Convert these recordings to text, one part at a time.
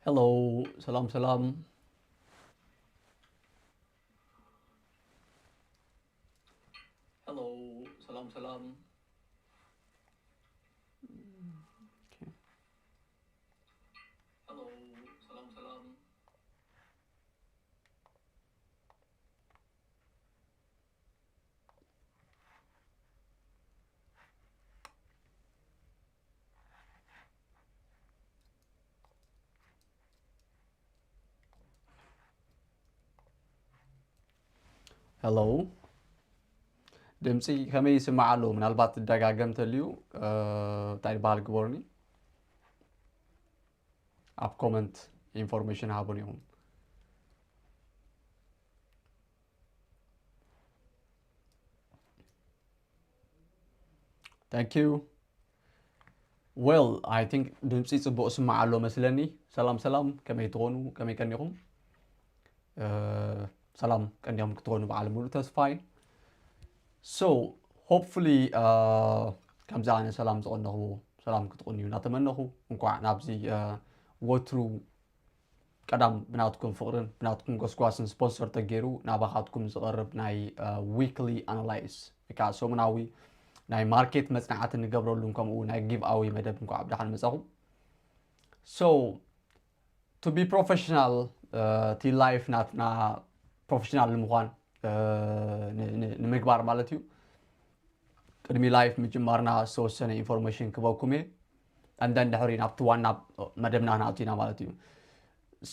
Hello፣ ሰላም ሰላም። Hello፣ ሰላም ሰላም። Okay። Hello፣ ሰላም ሰላም። Hello፣ ድምፂ ከመይ ይስማዕ ኣሎ? ምናልባት ዝደጋገም ተልዩ፣ እ፣ እንታይ ዝበሃል ግበሩኒ፣ ኣብ ኮመንት ኢንፎርሜሽን ሃቡን ኢኹም። Thank you። Well, I think ድምፂ ፅቡቕ ስማዕ ኣሎ መስለኒ። ሰላም ሰላም፣ ከመይ ትኾኑ? ከመይ ቀኒኹም? እ፣ ሰላም ቀኒኹም ክትኾኑ በዓል ሙሉ ተስፋይ። So hopefully፣ እ፣ ከምዚ ኣነ ሰላም ዝቐነኹዎ ሰላም ክትኾኑ እዩ እናተመነኹ፣ እንኳዕ ናብዚ፣ እ፣ ወትሩ ቀዳም ብናትኩም ፍቕርን ብናትኩም ጎስጓስን ስፖንሰር ተገይሩ ናባኻትኩም ዝቐርብ ናይ፣ እ፣ ዊክሊ ኣናላይስ ወይ ከዓ ሰሙናዊ ናይ ማርኬት መጽናዕቲ ንገብረሉን ከምኡ ናይ ጊቭ ኣዌይ መደብ እንኳዕ ብደሓን መጻኹም። So to be professional፣ እ፣ እቲ ላይፍ ናትና ፕሮፌሽናል ንምዃን፣ እ፣ ን-፣ ን-፣ ንምግባር ማለት እዩ። ቅድሚ ላይፍ ምጅማርና ዝተወሰነ ኢንፎርሜሽን ክበኩም እየ። And then ድሕሪ ናብቲ ዋና መደብና ክንኣቱ ኢና ማለት እዩ።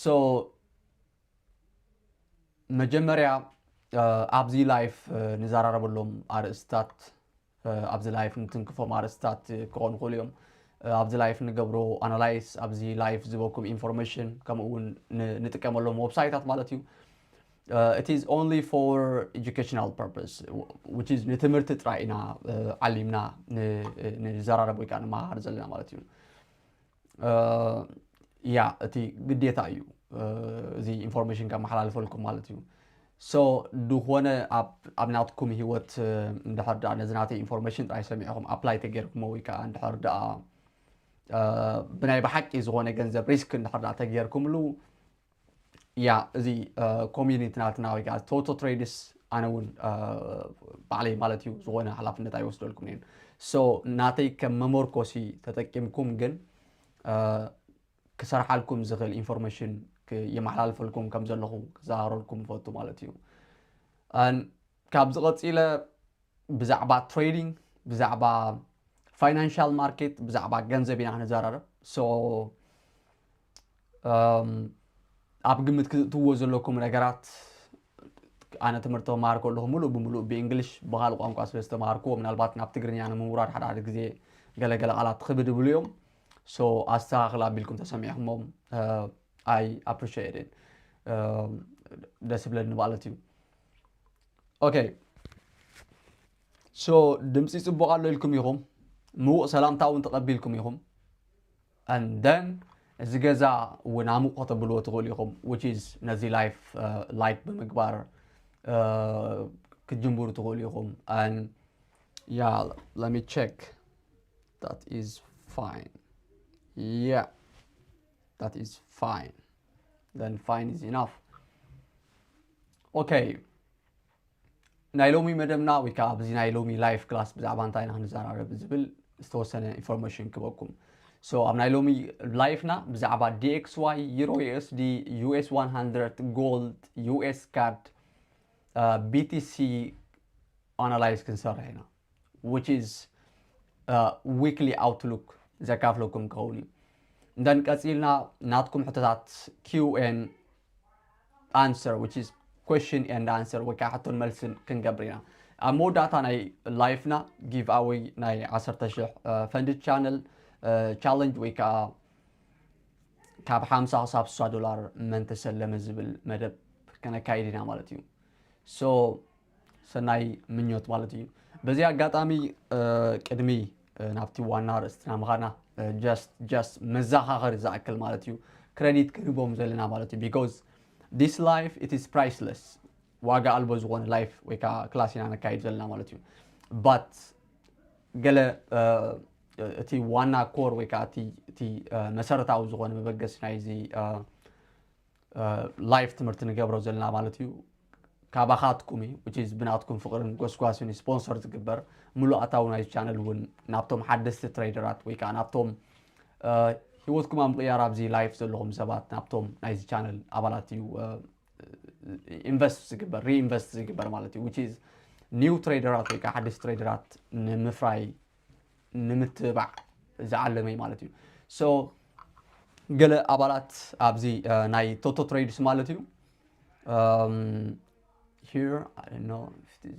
So መጀመርያ፣ እ፣ ኣብዚ ላይፍ፣ እ፣ ንዘራረበሎም ኣርእስታት፣ እ፣ ኣብዚ ላይፍ ንትንክፎም ኣርእስታት ክኾኑ ይኽእሉ እዮም። እ፣ ኣብዚ ላይፍ ንገብሮ ኣናላይስ፣ ኣብዚ ላይፍ ዝበኩም ኢንፎርሜሽን፣ ከምኡ እውን ን-፣ ንጥቀመሎም ዌብሳይታት ማለት እዩ። እ፣ it is only for educational purpose፣ which is ንትምህርቲ ጥራይ ኢና፣ እ፣ ዓሊምና ን-፣ ንዘራረብ ወይ ከዓ ንመሃር ዘለና ማለት እዩ። እ፣ ያ፣ እቲ ግዴታ እዩ፣ እ፣ እዚ ኢንፎርሜሽን ከመሓላልፈልኩም ማለት እዩ። So ዝኾነ ኣብ፣ ኣብ ናትኩም ህይወት፣ እ፣ እንድሕር ደኣ ነዚ ናተይ ኢንፎርሜሽን ጥራይ ሰሚዕኹም ኣፕላይ ተገይርኩሞ ወይ ከዓ እንድሕር ደኣ፣ እ፣ ብናይ ብሓቂ ዝኾነ ገንዘብ ሪስክ እንድሕር ደኣ ተገይርኩምሉ፣ ያ፣ እዚ፣ እ፣ ኮሚዩኒቲ ናትና ወይ ከዓ ቶቶ ትሬድስ ኣነ እውን፣ እ፣ ባዕለይ ማለት እዩ ዝኾነ ሓላፍነት ኣይወስደልኩም እየን። So ናተይ ከም መመርኮሲ ተጠቂምኩም ግን፣ እ፣ ክሰርሓልኩም ዝኽእል ኢንፎርሜሽን ክ-፣ የመሓላልፈልኩም ከም ዘለኹ ክዘኻረልኩም እፈቱ ማለት እዩ። And ካብዚ ቀፂለ ብዛዕባ ትሬዲንግ፣ ብዛዕባ ፋይናንሻል ማርኬት፣ ብዛዕባ ገንዘብ ኢና ክንዘራረብ። So እም፣ ኣብ ግምት ክትእትውዎ ዘለኩም ነገራት፣ ኣነ ትምህርቲ ክመሃር ከለኹ ሙሉእ ብምሉእ ብእንግሊሽ ብኻልእ ቋንቋ ስለ ዝተምሃርክዎ፣ ምናልባት ናብ ትግርኛ ንምውራድ ሓደ ሓደ ግዜ ገለ ገለ ቃላት ክብድ ይብሉ እዮም። So ኣስተኻኽል ኣቢልኩም ተሰሚዕኩሞም፣ እ፣ I appreciate it። እም፣ ደስ ይብለኒ ማለት እዩ። ኦኬ። So ድምፂ ፅቡቕ ኣሎ ኢልኩም ኢኹም፣ ምዉቕ ሰላምታ እውን ተቐቢልኩም ኢኹም። And then እዚ ገዛ እውን ኣሙቕ ከተብልዎ ትኽእሉ ኢኹም፣ which is ነዚ ላይፍ፣ እ፣ ላይክ ብምግባር፣ እ፣ ክትጅምሩ ትኽእሉ ኢኹም። And yeah, let me check. That is fine. Yeah, that is fine. Then fine is enough. ኦኬ። ናይ ሎሚ መደብና ወይ ከዓ ኣብዚ ናይ ሎሚ ላይፍ ክላስ ብዛዕባ እንታይ ኢና ክንዘራረብ ዝብል ዝተወሰነ ኢንፎርሜሽን ክበኩም። So ኣብ ናይ ሎሚ ላይፍና ብዛዕባ D X Y፣ Euro U S D፣ U S one hundred፣ Gold፣ U S CAD፣ እ፣ B T C ኣናላይዝ ክንሰርሕ ኢና። Which is ዊክሊ ኣውትሉክ ዘካፍለኩም ክኸውን እዩ። እንደን ቀፂልና ናትኩም ሕቶታት Q and answer, which is question and answer ወይ ከዓ ሕቶን መልስን ክንገብር ኢና። ኣብ መወዳእታ ናይ ላይፍና ጊቭ ኣዌይ ናይ ዓሰርተ ሽሕ፣ እ፣ ፈንድድ ቻነል፣ እ፣ ቻለንጅ ወይ ከዓ ካብ ሓምሳ ክሳብ ስሳ ዶላር መን ተሰለመ ዝብል መደብ ከነካይድ ኢና ማለት እዩ። So ሰናይ ምኞት ማለት እዩ። በዚ ኣጋጣሚ፣ እ፣ ቅድሚ፣ እ፣ ናብቲ ዋና ርእስትና ምኻድና፣ እ፣ just፣ just መዘኻኸሪ ዝኣክል ማለት እዩ። ክረዲት ክንህቦም ዘለና ማለት እዩ። Because this life, it is priceless። ዋጋ ኣልቦ ዝኾነ ላይፍ ወይ ከዓ ክላስ ኢና ነካይድ ዘለና ማለት እዩ። But ገለ፣ እ፣ እቲ ዋና ኮር ወይ ከዓ እቲ መሰረታዊ ዝኾነ መበገሲ ናይዚ ላይፍ ትምህርቲ ንገብሮ ዘለና ማለት እዩ። ካባኻትኩም እዩ ብናትኩም ፍቅርን ጎስጓስን ስፖንሰር ዝግበር። ምሉእ ኣታዊ ናይዚ ቻነል እውን ናብቶም ሓደስቲ ትሬደራት ወይ ከዓ ናብቶም ሂወትኩም ኣብ ምቕያር ኣብዚ ላይፍ ዘለኹም ሰባት ናብቶም ናይዚ ቻነል ኣባላት እዩ ኢንቨስት ዝግበር፣ ሪኢንቨስት ዝግበር ማለት እዩ። ኒው ትሬደራት ወይ ከዓ ሓደስቲ ትሬደራት ንምፍራይ ንምትባዕ ዝዓለመ እዩ ማለት እዩ። So ገለ ኣባላት ኣብዚ ናይ ቶቶ ትሬድስ ማለት እዩ። Here I don't know if this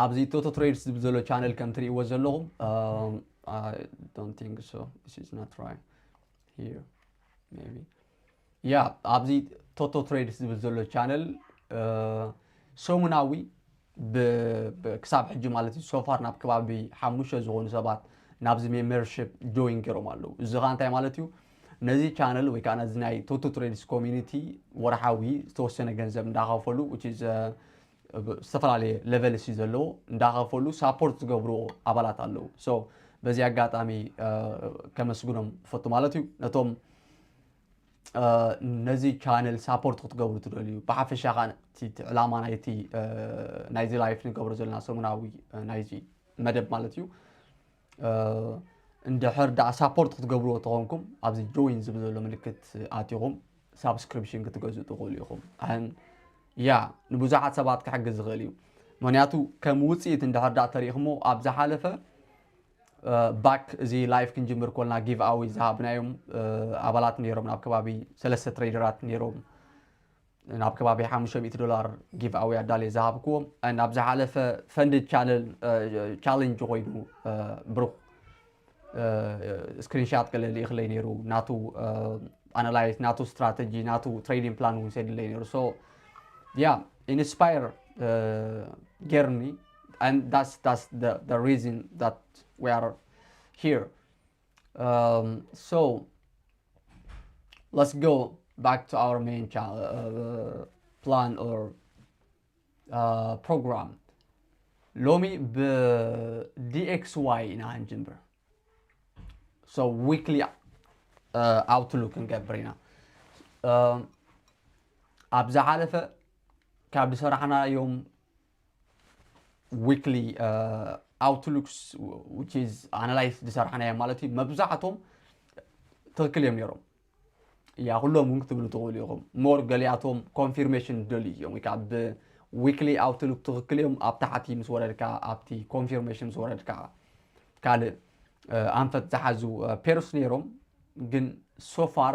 ኣብዚ ቶቶ ትሬድስ ዝብል ዘሎ ቻነል ከም ትርእይዎ ዘለኹም I don't think so, this is not right. Here maybe yeah ኣብዚ ቶቶ ትሬድስ ዝብል ዘሎ ቻነል ሰሙናዊ ክሳብ ሕጂ ማለት እዩ ሶፋር ናብ ከባቢ ሓሙሽተ ዝኾኑ ሰባት ናብዚ ሜምበርሽፕ ጆይን ገይሮም ኣለዉ። እዚ ከዓ እንታይ ማለት እዩ? ነዚ ቻነል ወይ ከዓ ነዚ ናይ ቶቶ ትሬድስ ኮሚኒቲ ወርሓዊ ዝተወሰነ ገንዘብ እንዳኸፈሉ ዝተፈላለዩ ሌቨልስ እዩ ዘለዎ እንዳኸፈሉ ሳፖርት ዝገብርዎ ኣባላት ኣለዉ። So በዚ ኣጋጣሚ ከመስግኖም ፈቱ ማለት እዩ ነቶም ነዚ ቻነል ሳፖርት ክትገብሩ ትደልዩ ብሓፈሻ ከዓ እቲ ዕላማ ናይቲ ናይዚ ላይፍ ንገብሮ ዘለና ሰሙናዊ ናይዚ መደብ ማለት እዩ። እንድሕር ደኣ ሳፖርት ክትገብርዎ ተኾንኩም ኣብዚ ጆይን ዝብል ዘሎ ምልክት ኣቲኹም ሳብስክሪፕሽን ክትገዝኡ ትኽእሉ ኢኹም። ያ ንብዙሓት ሰባት ክሕግዝ ዝኽእል እዩ። ምክንያቱ ከም ውፅኢት እንድሕር ደኣ ተሪእኹሞ ኣብ ዝሓለፈ ባክ እዚ ላይፍ ክንጅምር ኮልና ጊቭ ኣዌይ ዝሃብናዮም ኣባላት ነይሮም ናብ ከባቢ ሰለስተ ትሬደራት ነይሮም ናብ ከባቢ ሓሙሽተ ሚእቲ ዶላር ጊቭ ኣዌይ ኣዳልየ ዝሃብክዎም ናብ ዝሓለፈ ፈንድድ ቻለንጅ ኮይኑ ብሩክ ስክሪንሻት ገለ ልኢኽለይ ነይሩ ናቱ ኣናላይዝ ናቱ ስትራተጂ ናቱ ትሬዲንግ ፕላን እውን ሰድለይ ነይሩ so yeah inspire ገርኒ and that's that's the, the reason that we are here um, so let's go back to our main channel uh, plan or uh, program ሎሚ ብ D X Y ኢና ክንጅምር so weekly outlook ክንገብር ኢና ኣብ ዝሓለፈ ካብ ዝሰራሕናዮም weekly outlooks which is analyze ዝሰራሕናዮም ማለት እዩ መብዛሕቶም ትኽክል እዮም ነይሮም እያ ኩሎም እውን ክትብሉ ትኽእሉ ኢኹም more ገሊኣቶም ኮንፊርሜሽን ዝደልዩ እዮም ወይ ከዓ ብ weekly outlook ትኽክል እዮም ኣብ ታሕቲ ምስ ወረድካ ኣብቲ ኮንፊርሜሽን ምስ ወረድካ ካልእ ኣንፈት ዝሓዙ pairs ነይሮም ግን so far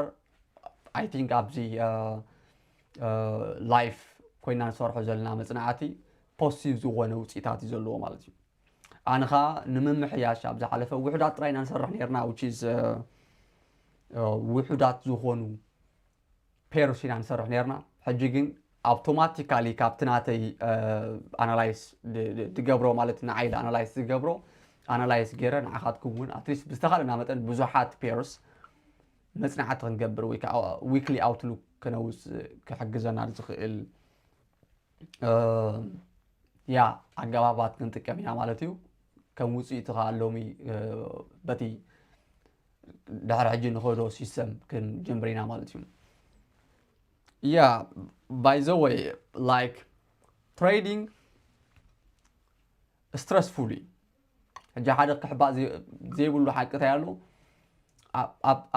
I think ኣብዚ ላይፍ ኮይና ንሰርሖ ዘለና መፅናዕቲ ፖዚቲቭ ዝኾነ ውፅኢታት እዩ ዘለዎ ማለት እዩ ኣነ ከዓ ንምምሕያሽ ኣብ ዝሓለፈ ውሑዳት ጥራይ ኢና ንሰርሕ ነርና which is ውሑዳት ዝኾኑ pairs ኢና ንሰርሕ ነርና ሕጂ ግን ኣውቶማቲካሊ ካብቲ ናተይ ኣናላይስ ዝገብሮ ማለት ንዓይ ኣናላይስ ዝገብሮ ኣናላይስ ገይረ ንዓኻትኩም እውን ኣትሊስት ብዝተኻለና መጠን ብዙሓት pairs መፅናዕቲ ክንገብር ወይ ከዓ weekly outlook ከነውፅእ ክሕግዘና ዝኽእል ያ ኣገባባት ክንጥቀም ኢና ማለት እዩ ከም ውፅኢቱ ከዓ ሎሚ በቲ ድሕሪ ሕጂ ንኸዶ ሲስተም ክንጅምር ኢና ማለት እዩ yeah by the way like trading stressful እዩ ሕጂ ሓደ ክሕባእ ዘይብሉ ሓቂ እንታይ ኣሎ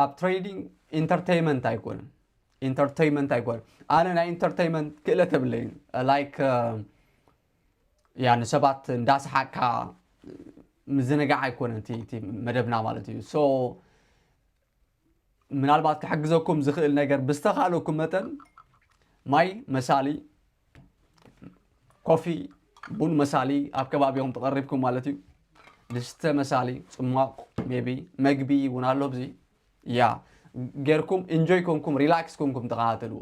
ኣብ trading entertainment ኣይኮነን entertainment ኣይኮነን ኣነ ናይ entertainment ክእለት የብለይን like ያ ንሰባት እንዳሰሓቅካ ምዝንጋዕ ኣይኮነን እቲ መደብና ማለት እዩ so ምናልባት ክሕግዘኩም ዝኽእል ነገር ብዝተኻለኩም መጠን ማይ መሳሊ ኮፊ ቡን መሳሊ ኣብ ከባቢኹም ተቐሪብኩም ማለት እዩ ድስተ መሳሊ ፅሟቕ maybe መግቢ እውን ኣሎ ብዚ ያ ጌርኩም ኢንጆይ ኮንኩም ሪላክስ ኮንኩም ተኸታተልዎ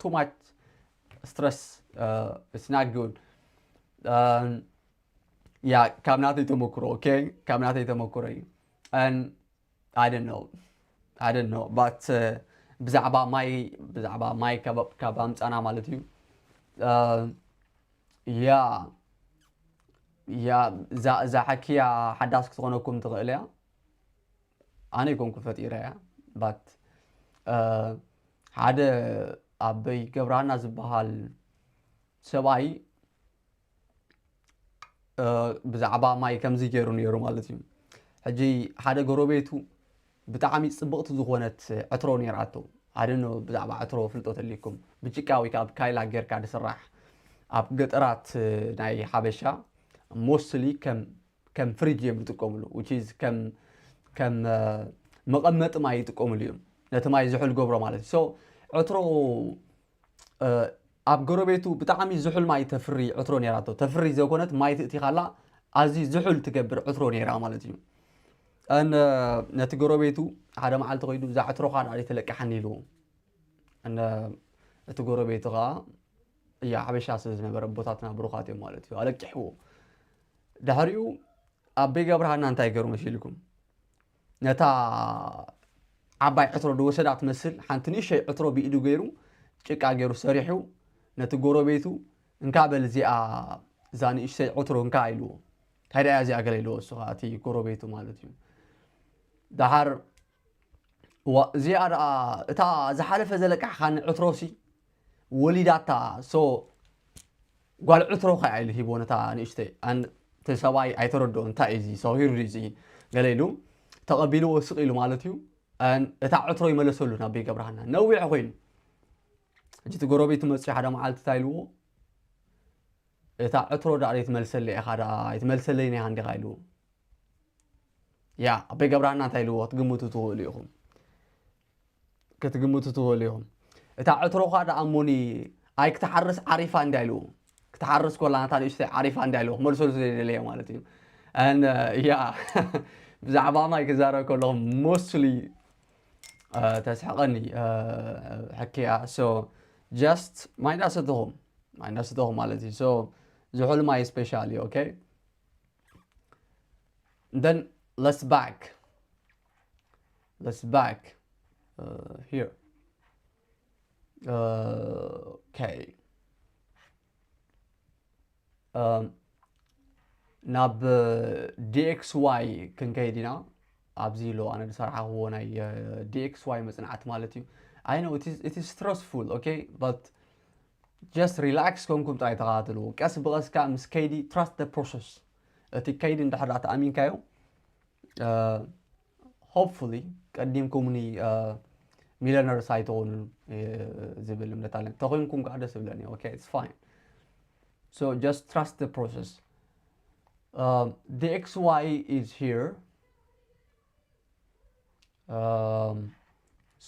too much stress it's not good ያ ካብ ናተይ ተመክሮ okay ካብ ናተይ ተመክሮ እዩ I don't know I don't know but ብዛዕባ ማይ ብዛዕባ ማይ ካብ ኣምፃና ማለት እዩ ያ ያ እዛ እዛ ሓኪያ ሓዳስ ክትኾነኩም ትኽእል እያ። ኣነ ይኮንኩ ፈጢረ እያ ባት ሓደ ኣበይ ገብረሃና ዝበሃል ሰብኣይ ብዛዕባ ማይ ከምዚ ገይሩ ነይሩ ማለት እዩ። ሕጂ ሓደ ጎረቤቱ ብጣዕሚ ፅብቕቲ ዝኾነት ዕትሮ ነይራቶ። ኣደኖ ብዛዕባ ዕትሮ ፍልጦ ተልይኩም ብጭቃ ወይ ከዓ ብካይላ ጌርካ ዝስራሕ ኣብ ገጠራት ናይ ሓበሻ ሞስሊ ከም ከም ፍሪጅ እዮም ዝጥቀምሉ። ከም ከም መቐመጢ ማይ ይጥቀምሉ እዮም። ነቲ ማይ ዝሑል ገብሮ ማለት እዩ። ዕትሮ ኣብ ጎረቤቱ ብጣዕሚ ዝሑል ማይ ተፍሪ ዕትሮ ነይራቶ። ተፍሪ ዘይኮነት ማይ ትእቲኻላ ኣዝዩ ዝሑል ትገብር ዕትሮ ነይራ ማለት እዩ። ነቲ ጎረቤቱ ሓደ መዓልቲ ከይዱ እዛ ዕትሮኻ ዳ ተለቅሓኒ ኢልዎ። እቲ ጎረቤቱ ከዓ እያ ሓበሻ ስለ ዝነበረ ኣቦታትና ብሩኻት እዮም ማለት እዩ ኣለቂሕዎ። ድሕሪኡ ኣበይ ገብረሃና እንታይ ገይሩ መሲልኩም? ነታ ዓባይ ዕትሮ ዝወሰዳ ትመስል ሓንቲ ንእሸይ ዕትሮ ብኢዱ ገይሩ ጭቃ ገይሩ ሰሪሑ ነቲ ጎረቤቱ እንካ በል እዚኣ እዛ ንእሽተይ ዕትሮ እንካ ኢልዎ። እንታይ ደኣ እዚኣ ገለ ኢልዎ እሱ ከዓ እቲ ጎረቤቱ ማለት እዩ። ደሓር እዚኣ ደኣ እታ ዝሓለፈ ዘለቃሕኻኒ ዕትሮሲ ወሊዳታ ሶ ጓል ዕትሮ ከኣ ኢሉ ሂቦ ነታ ንእሽተይ እቲ ሰብኣይ ኣይተረድኦ እንታይ እዩ እዚ ሰው ሂሩ እዚ ገለ ኢሉ ተቐቢልዎ ስቕ ኢሉ ማለት እዩ። እታ ዕትሮ ይመለሰሉ ናብ ቤት ገብረሃና ነዊሕ ኮይኑ ሕጂ እቲ ጎረቤቱ መፅኡ ሓደ መዓልቲ እንታይ ኢልዎ እታ ዕትሮ ደኣ ዘይትመልሰለይ ኢኻ ደኣ ኣይትመልሰለይን ኢኻ እንዲኻ ኢልዎ። ያ ኣበይ ገብረሃና እንታይ ኢልዎ ክትግምቱ ትኽእሉ ኢኹም ክትግምቱ ትኽእሉ ኢኹም። እታ ዕትሮኻ ደኣ እሞኒ ኣይ ክትሓርስ ዓሪፋ እንዳ ኢልዎ ክትሓርስ ኮላ ነታ ንእሽተይ ዓሪፋ እንዳ ኢልዎ ክመልሰሉ ስለ ደለየ ማለት እዩ። ያ ብዛዕባ ማይ ክዛረብ ከለኹ ሞስሊ ተስሕቐኒ ሕክያ so just ማይ እንዳሰተኹም ማይ እንዳሰተኹም ማለት እዩ። ዝሑል ማይ ስፔሻሊ okay then let's back let's back uh, here uh, okay um, ናብ dxy ክንከይድ ኢና ኣብዚ ኢሎ ኣነ ዝሰራሕክዎ ናይ dxy መፅናዕቲ ማለት እዩ I know it is stressful okay but just relax ኮንኩም ጥራይ ተኸታተልዎ ቀስ ብቐስ ከዓ ምስ ከይዲ trust the process እቲ ከይዲ እንድሕር ተኣሚንካዮ hopefully ቀዲምኩምኒ millionaires ኣይትኾኑን ዝብል እምነት ኣለኒ ተኾይንኩም ከዓ ደስ ይብለኒ okay it's fine so just trust the process um, dxy is here um,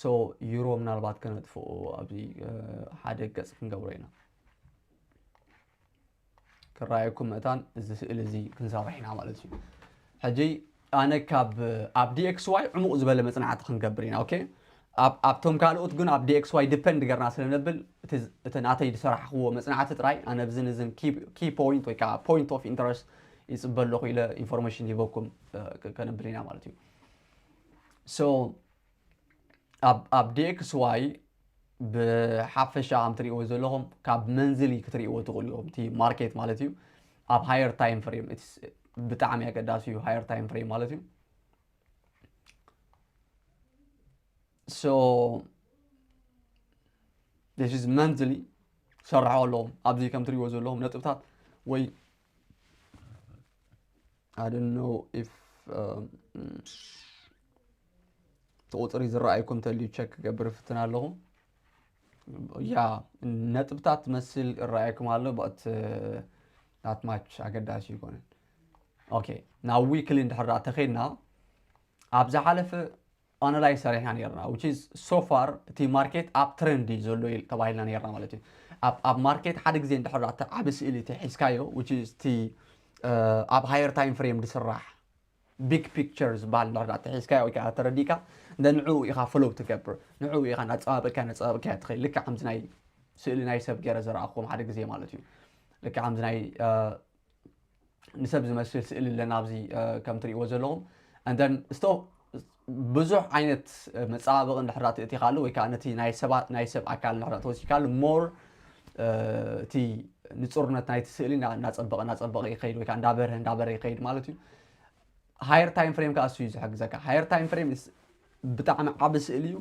so euro ምናልባት ከነጥፍኦ ኣብዚ ሓደ ገፅ ክንገብሮ ኢና ክረኣየኩም ምእታን እዚ ስእሊ እዚ ክንሰርሕ ኢና ማለት እዩ ሕጂ ኣነ ካብ ኣብ dxy ዕሙቕ ዝበለ መፅናዕቲ ክንገብር ኢና okay ኣብቶም ካልኦት ግን ኣብ dxy depend ገርና ስለ ነብል እቲ ናተይ ዝሰራሕክዎ መፅናዕቲ ጥራይ ኣነ ብዝን እዝን key point ወይ ከዓ point of interest ይፅበ ኣለኹ ኢለ information ሂበኩም ከነብል ኢና ማለት እዩ so ኣብ dxy ብሓፈሻ ከም ትሪእዎ ዘለኹም ካብ መንዝሊ ክትሪእዎ ትኽእሉ ኢኹም እቲ ማርኬት ማለት እዩ ኣብ higher time frame ብጣዕሚ ኣገዳሲ እዩ higher time frame ማለት እዩ so this is monthly ሰርሖ ኣለኹም ኣብዚ ከም ትሪእዎ ዘለኹም ነጥብታት ወይ I don't know if um, ተቆፅሪ ዝረኣይኩም ተልዩ ቸክ ክገብር ፍትን ኣለኹ ያ ነጥብታት ትመስል እረኣየኩም ኣሎ but not much ኣገዳሲ ይኮነን okay ናብ weekly እንድሕር ተኸድና ኣብ ዝሓለፈ ኣናላይዝ ሰሪሕና ነርና which is so far እቲ ማርኬት ኣብ ትረንድ እዩ ዘሎ ተባሂልና ነርና ማለት እዩ ኣብ ማርኬት ሓደ ግዜ እንድሕር ዓቢ ስእሊ እቲ ሒዝካዮ which is እቲ ኣብ higher time frame ዝስራሕ big picture ዝበሃል እንድሕር ተሒዝካዮ ወይ ከዓ ተረዲእካ እንደ ንዕኡ ኢኻ ፎሎው ትገብር ንዕኡ ኢኻ እናፀባበቅካ እናፀባበቅካ ትኸይድ ልክዕ ከምዚ ናይ ስእሊ ናይ ሰብ ገይረ ዘረኣኹም ሓደ ግዜ ማለት እዩ ልክዕ ከምዚ ናይ ንሰብ ዝመስል ስእሊ ኣለና ኣብዚ ከም ትሪእዎ ዘለኹም and then ብዙሕ ዓይነት መፀባበቂ እንድሕር ትእቲኻሉ ወይ ከዓ ነቲ ናይ ሰባት ናይ ሰብ ኣካል እንድሕር ተወሲካሉ more እቲ ንፁርነት ናይቲ ስእሊ እናፀበቐ እናፀበቐ ይኸይድ ወይ ከዓ እንዳበርሀ እንዳበርሀ ይኸይድ ማለት እዩ። Higher time frame ከዓ እሱ እዩ ዝሕግዘካ። Higher time frame ብጣዕሚ ዓቢ ስእሊ እዩ።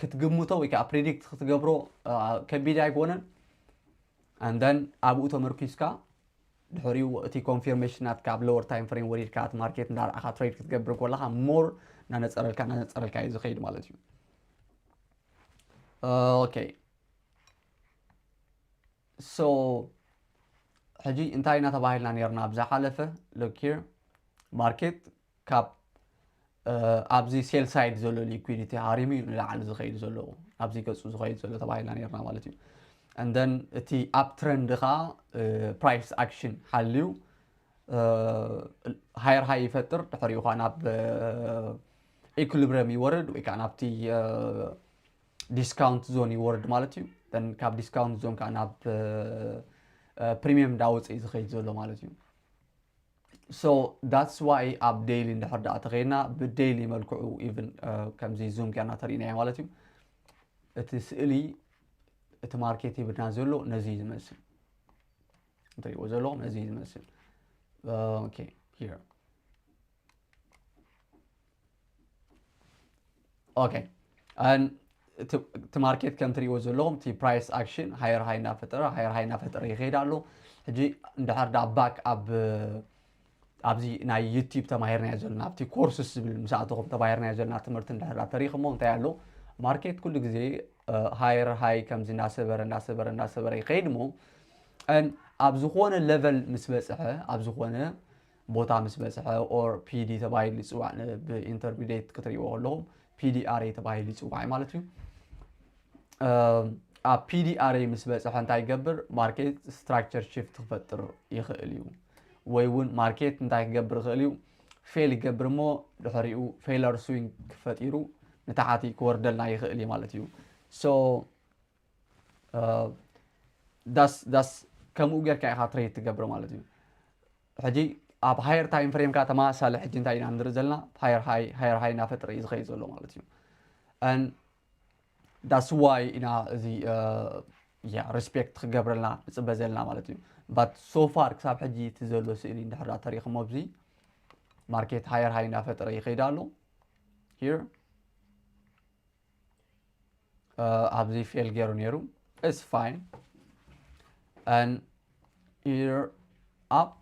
ክትግምቶ ወይ ከዓ predict ክትገብሮ ከቢድ ኣይኮነን። And then ኣብኡ ተመርኪስካ ድሕሪኡ እቲ confirmation ናትካ ኣብ lower time frame ወሪድካ እቲ market እንዳረኣኻ trade ክትገብር ከለኻ more እናነፀረልካ እናነፀረልካ እዩ ዝኸይድ ማለት እዩ። Okay, so ሕጂ እንታይ ኢና ተባሂልና ነርና ኣብ ዝሓለፈ? Look here, market ካብ ኣብዚ sell side ዘሎ liquidity ሃሪሙ እዩ ንላዕሊ ዝኸይድ ዘሎ፣ ኣብዚ ገፁ ዝኸይድ ዘሎ ተባሂልና ነርና ማለት እዩ። And then እቲ uptrend ከዓ price action ሓልዩ higher high ይፈጥር፣ ድሕሪኡ ከዓ ናብ equilibrium ይወርድ ወይ ከዓ ናብቲ discount zone ይወርድ ማለት እዩ። Then ካብ discount zone ከዓ ናብ premium እንዳወፀ እዩ ዝኸይድ ዘሎ ማለት እዩ። So that's why ኣብ daily እንድሕር ደኣ ተኸይድና ብ daily መልክዑ even ከምዚ zoom ጌርና ተሪእናዮ ማለት እዩ። እቲ ስእሊ እቲ market ሂብና ዘሎ ነዚ እዩ ዝመስል፣ እንትሪእዎ ዘለኹም ነዚ እዩ ዝመስል። Okay, here. Okay, እቲ market ከም ትሪእዎ ዘለኹም እቲ price action higher high እናፈጠረ higher high እናፈጠረ ይኸይድ ኣሎ። ሕጂ እንድሕር ዳ back ኣብ ኣብዚ ናይ YouTube ተማሂርናዮ ዘለና ኣብቲ courses ዝብል ምስ ኣተኹም ተማሂርናዮ ዘለና ትምህርቲ እንድሕር ዳ ተሪኽሞ እንታይ ኣሎ? Market ኩሉ ግዜ higher high ከምዚ እናሰበረ እናሰበረ እናሰበረ ይኸይድ እሞ ኣብ ዝኾነ level ምስ በፅሐ ኣብ ዝኾነ ቦታ ምስ በፅሐ or P D ተባሂሉ ይፅዋዕ፣ ብ intermediate ክትሪእዎ ከለኹም P D R A ተባሂሉ ይፅዋዕ ማለት እዩ። ኣብ P D R A ምስ በፅሐ እንታይ ይገብር? Market structure shift ክፈጥር ይኽእል እዩ። ወይ እውን market እንታይ ክገብር ይኽእል እዩ? Fail ይገብር እሞ ድሕሪኡ failure swing ክፈጢሩ ንታሕቲ ክወርደልና ይኽእል እዩ ማለት እዩ። So that's that's ከምኡ ጌርካ ኢኻ trade ትገብር ማለት እዩ። ሕጂ ኣብ higher time frame ካ ተመሳሳሊ ሕጂ እንታይ ኢና ንርኢ ዘለና? Higher high higher high እናፈጠረ እዩ ዝኸይድ ዘሎ ማለት እዩ። And that's why ኢና እዚ yeah respect ክገብረልና ንፅበ ዘለና ማለት እዩ። But so far ክሳብ ሕጂ እቲ ዘሎ ስእሊ እንድሕር ተሪእኹሞ ኣብዚ market higher high እናፈጠረ ይኸይድ ኣሎ። Here ኣብዚ fail ገይሩ ነይሩ። It's fine. And here up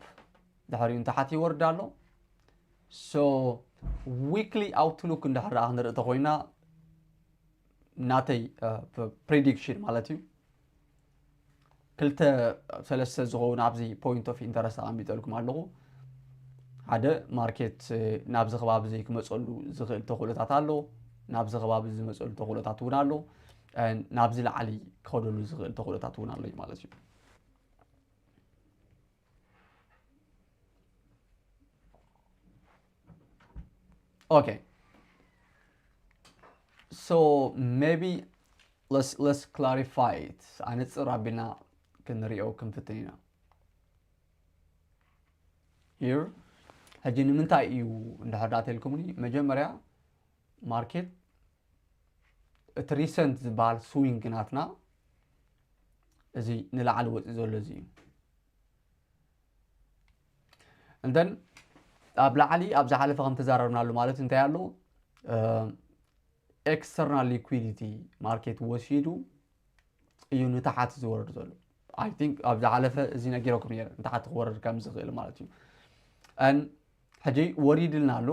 ድሕሪኡ ንታሕቲ ይወርድ ኣሎ። So weekly outlook እንድሕር ደኣ ክንርኢ ተኾይና ናተይ prediction ማለት እዩ። ክልተ ሰለስተ ዝኸውን ኣብዚ point of interest ኣቐሚጠልኩም ኣለኹ። ሓደ market ናብዚ ከባቢ እዚ ክመፀሉ ዝኽእል ተኽእሎታት ኣሎ፣ ናብዚ ከባቢ ዝመፀሉ ተኽእሎታት እውን ኣሎ፣ ናብዚ ላዕሊ ክኸደሉ ዝኽእል ተኽእሎታት እውን ኣሎ ማለት እዩ። Okay, so maybe let's let's clarify it. ኣነፅር ኣቢልና ክንሪኦ ክንፍትን ኢና። Here ሕጂ ንምንታይ እዩ እንድሕር ደኣ ተልኩምኒ፣ መጀመርያ market እቲ recent ዝበሃል swing ናትና እዚ ንላዕሊ ወፂኡ ዘሎ እዚ እዩ። And then ኣብ ላዕሊ ኣብ ዝሓለፈ ከም ተዛረብናሉ ማለት እንታይ ኣሎ? External liquidity market ወሲዱ እዩ ንታሓት ዝወርድ ዘሎ። I think ኣብ ዝሓለፈ እዚ ነጊረኩም ነይረ ንታሓት ክወርድ ከም ዝኽእል ማለት እዩ። And ሕጂ ወሪድልና ኣሎ።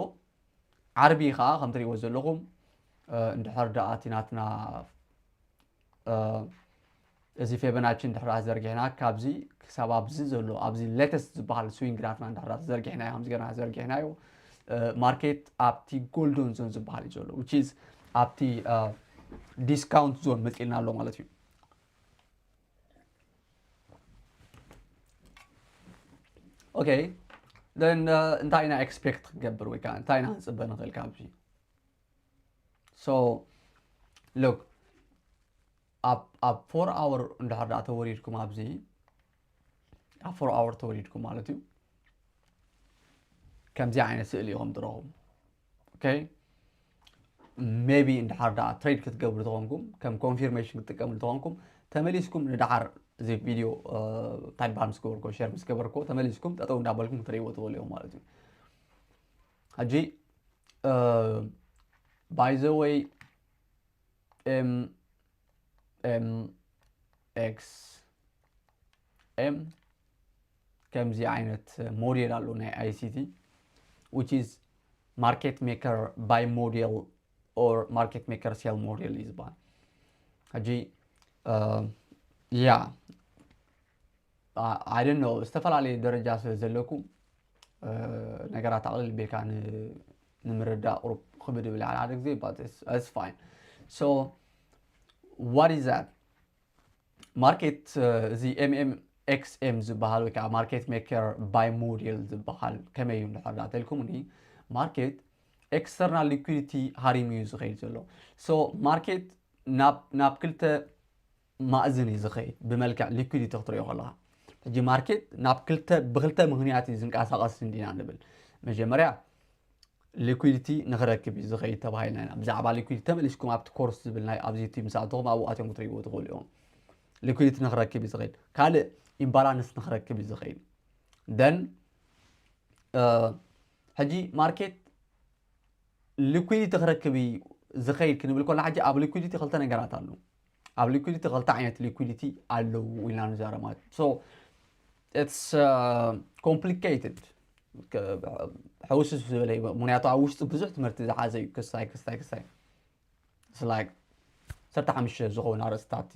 ዓርቢ ከዓ ከም ትሪእዎ ዘለኹም እንድሕር ደኣ እቲ ናትና እዚ ፌበናቺ እንድሕር ዘርጊሕና ካብዚ ክሳብ ኣብዚ ዘሎ ኣብዚ latest ዝበሃል swing ናትና እንድሕር ተዘርጊሕናዮ ከምዚ ገርና ዘርጊሕናዮ market ኣብቲ golden zone ዝበሃል እዩ ዘሎ, which is ኣብቲ discount zone መፂእልና ኣሎ ማለት እዩ። Okay, then እንታይ ኢና expect ክንገብር ወይ ከዓ እንታይ ኢና ክንፅበ ንኽእል ካብዚ? So look, ኣብ ኣብ four hour እንድሕር ደኣ ተወሪድኩም ኣብዚ ኣብ four hour ተወሪድኩም ማለት እዩ፣ ከምዚ ዓይነት ስእሊ ኢኹም ትረኽቡ። Okay, maybe እንድሕር ደኣ trade ክትገብሩ ተኾንኩም፣ ከም confirmation ክትጥቀምሉ ተኾንኩም፣ ተመሊስኩም ንደሓር እዚ ቪድዮ ታይድ ባር ምስ ገበርኮ ሸር ምስ ገበርኮ ተመሊስኩም ጠጠው እንዳበልኩም ክትርእይዎ ትኽእሉ እዮም ማለት እዩ። ሕጂ by the way M M X M ከምዚ ዓይነት ሞዴል ኣሎ ናይ I C T, which is market maker buy model or market maker sell model እዩ ዝበሃል። ሕጂ ያ I don't know, ዝተፈላለየ ደረጃ ስለ ዘለኩም ነገራት ኣቕልል ቤልካ ንምርዳእ ቁሩብ ክብድ ብል ሓደ ግዜ, but it's fine. So what is that? ማርኬት እዚ M M X M ዝበሃል ወይ ከዓ market maker buy model ዝበሃል ከመይ እዩ እንድሕር ዳተልኩም፣ ማርኬት external liquidity ሃሪሙ እዩ ዝኸይድ ዘሎ። So ማርኬት ናብ ክልተ ማእዝን እዩ ዝኸይድ፣ ብመልክዕ ሊኩዲቲ ክትሪኦ ከለኻ። ሕጂ ማርኬት ናብ ክልተ ብክልተ ምክንያት እዩ ዝንቀሳቐስ እንዲና ንብል። መጀመርያ ሊኩዲቲ ንክረክብ እዩ ዝኸይድ ተባሂልና ኢና። ብዛዕባ ሊኩዲቲ ተመሊስኩም ኣብቲ ኮርስ ዝብል ናይ ኣብዚ ዩቲብ ምስ ኣተኹም ኣብኡ ኣትዮም ክትሪእዎ ትኽእሉ እዮም። ሊኩዲቲ ንክረክብ እዩ ዝኸይድ። ካልእ ኢምባላንስ ንክረክብ እዩ ዝኸይድ። ደን ሕጂ ማርኬት ሊኩዲቲ ክረክብ እዩ ዝኸይድ ክንብል ከሎ ሕጂ ኣብ ሊኩዲቲ ክልተ ነገራት ኣለዉ። ኣብ ሊኩዲቲ ክልተ ዓይነት ሊኩዲቲ ኣለዉ ኢልና ንዛረብ ማለት እዩ። So it's complicated, ሕውስስ ዝበለ እዩ፣ ምክንያቱ ኣብ ውሽጡ ብዙሕ ትምህርቲ ዝሓዘ እዩ። ክስታይ ክስታይ ክስታይ like ዓሰርተ ሓሙሽተ ዝኾኑ ኣርእስታት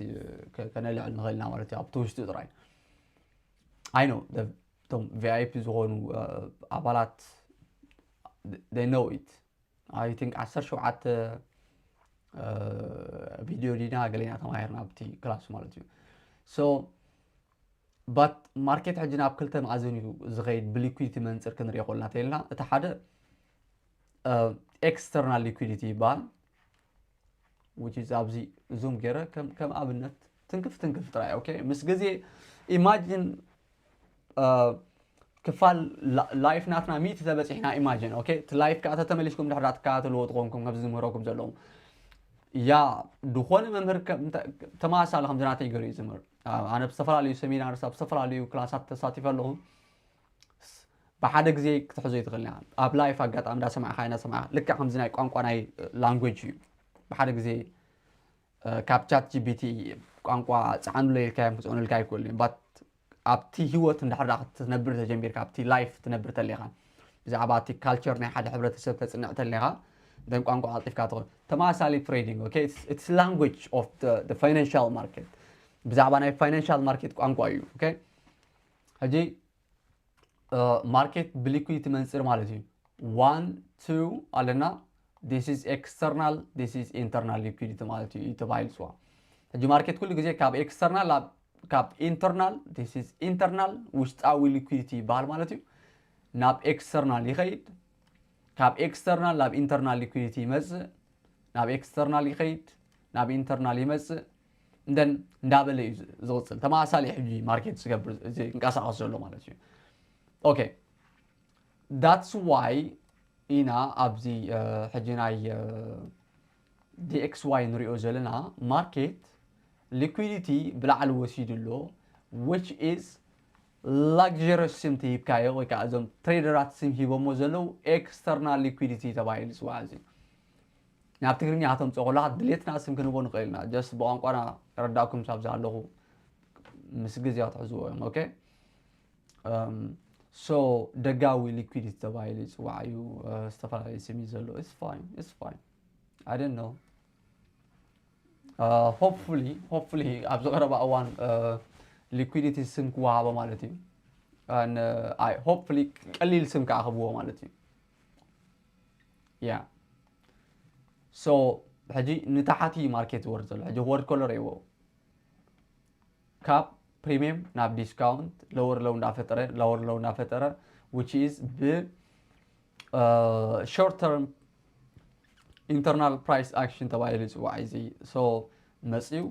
ከነልዕል ንኽእል ኢና ማለት እዩ ኣብቲ ውሽጡ ጥራይ። I know እቶም V I P ዝኾኑ ኣባላት they know it. I think ዓሰርተ ሸውዓተ ቪድዮ ዲና ገሌና ተማሂርና ኣብቲ ክላስ ማለት እዩ። So but ማርኬት ሕጂ ናብ ክልተ መኣዝን እዩ ዝኸይድ። ብሊኩዲቲ መንፅር ክንሪኦ ከልና ተይልና እቲ ሓደ external liquidity ይበሃል፣ which is ኣብዚ ዙም ገይረ ከም ኣብነት ትንክፍ ትንክፍ ጥራይ። Okay, ምስ ግዜ ኢማጂን ክፋል ላይፍ ናትና ሚእቲ ተበፂሕና ኢማጂን። Okay, እቲ ላይፍ ከዓ ተተመሊስኩም ድሕር ትከታተልዎ ትኾንኩም ከምዚ ዝምህረኩም ዘለኹም ያ ዝኾነ መምህር ተመሳሳሊ ከምዚ ናተይ ገይሩ እዩ ዝምህር። ኣነ ብዝተፈላለዩ ሰሚናርስ ኣብ ዝተፈላለዩ ክላሳት ተሳቲፈ ኣለኹ። ብሓደ ግዜ ክትሕዞ ይትኽእል ኢና ኣብ ላይፍ ኣጋጣሚ እንዳሰማዕካ እንዳሰማዕካ ልክዕ ከምዚ ናይ ቋንቋ ናይ ላንጉጅ እዩ። ብሓደ ግዜ ካብ ቻት ጂ ቢ ቲ ቋንቋ ፀዓኑለይ ኢልካዮም ክፅዕኑልካ ይክእሉ እዮም። But ኣብቲ ህይወት እንድሕር ክትነብር ተጀሚርካ ኣብቲ ላይፍ ትነብር ተሌኻ ብዛዕባ እቲ ካልቸር ናይ ሓደ ሕብረተሰብ ተፅንዕ ተሌኻ ደን ቋንቋ ቀልጢፍካ ትኽእል። ተመሳሳሊ ትሬዲንግ። Okay, it's language of the financial market። ብዛዕባ ናይ ፋይናንሻል ማርኬት ቋንቋ እዩ። Okay, ሕጂ ማርኬት ብሊኩዲቲ መንፅር ማለት እዩ። One two ኣለና። This is external, this is internal liquidity ማለት እዩ ተባሂሉ ስዋ። ሕጂ ማርኬት ኩሉ ግዜ ካብ ኤክስተርናል ካብ ኢንተርናል፣ this is internal ውሽጣዊ ሊኩዲቲ ይበሃል ማለት እዩ፣ ናብ ኤክስተርናል ይኸይድ። ካብ ኤክስተርናል ናብ ኢንተርናል ሊኩዲቲ ይመፅእ፣ ናብ ኤክስተርናል ይኸይድ፣ ናብ ኢንተርናል ይመፅእ። እንደን እንዳበለ እዩ ዝቕፅል። ተመሳሳሊ ሕጂ ማርኬት ዝገብር ዝንቀሳቐስ ዘሎ ማለት እዩ። Okay, that's why ኢና ኣብዚ ሕጂ ናይ D X Y ንሪኦ ዘለና ማርኬት ሊኩዲቲ ብላዕሊ ወሲዱ ኣሎ፣ which is luxurious ስም ትሂብካዮ ወይ ከዓ እዞም ትሬደራት ስም ሂቦሞ ዘለዉ ኤክስተርናል ሊኩዲቲ ተባሂሉ ይፅዋዕ። እዚ ናብ ትግርኛ ከተምፅኦ ከለካ ድሌትና ስም ክንቦ ንኽእል ኢና። ጀስት ብቋንቋና ረዳእኩም ሳብ ዝሃለኹ ምስ ግዜ ክትሕዝዎ እዮም። Okay, so ደጋዊ ሊኩዲቲ ተባሂሉ ይፅዋዕ እዩ። ዝተፈላለዩ ስም እዩ ዘሎ። It's fine, it's fine. I don't know. Hopefully, hopefully ኣብዚ ቀረባ እዋን ሊኩዲቲ ስም ክወሃቦ ማለት እዩ። Hopefully ቀሊል ስም ከዓ ክብዎ ማለት እዩ። Yeah, so ሕጂ ንታሕቲ ማርኬት ዝወርድ ዘሎ ሕጂ ክወርድ ከሎ ርእይዎ ካብ ፕሪሚየም ናብ ዲስካውንት lower low እንዳፈጠረ lower low እንዳፈጠረ which is ብ short term internal price action ተባሂሉ ይፅዋዕ። እዚ so መፅዩ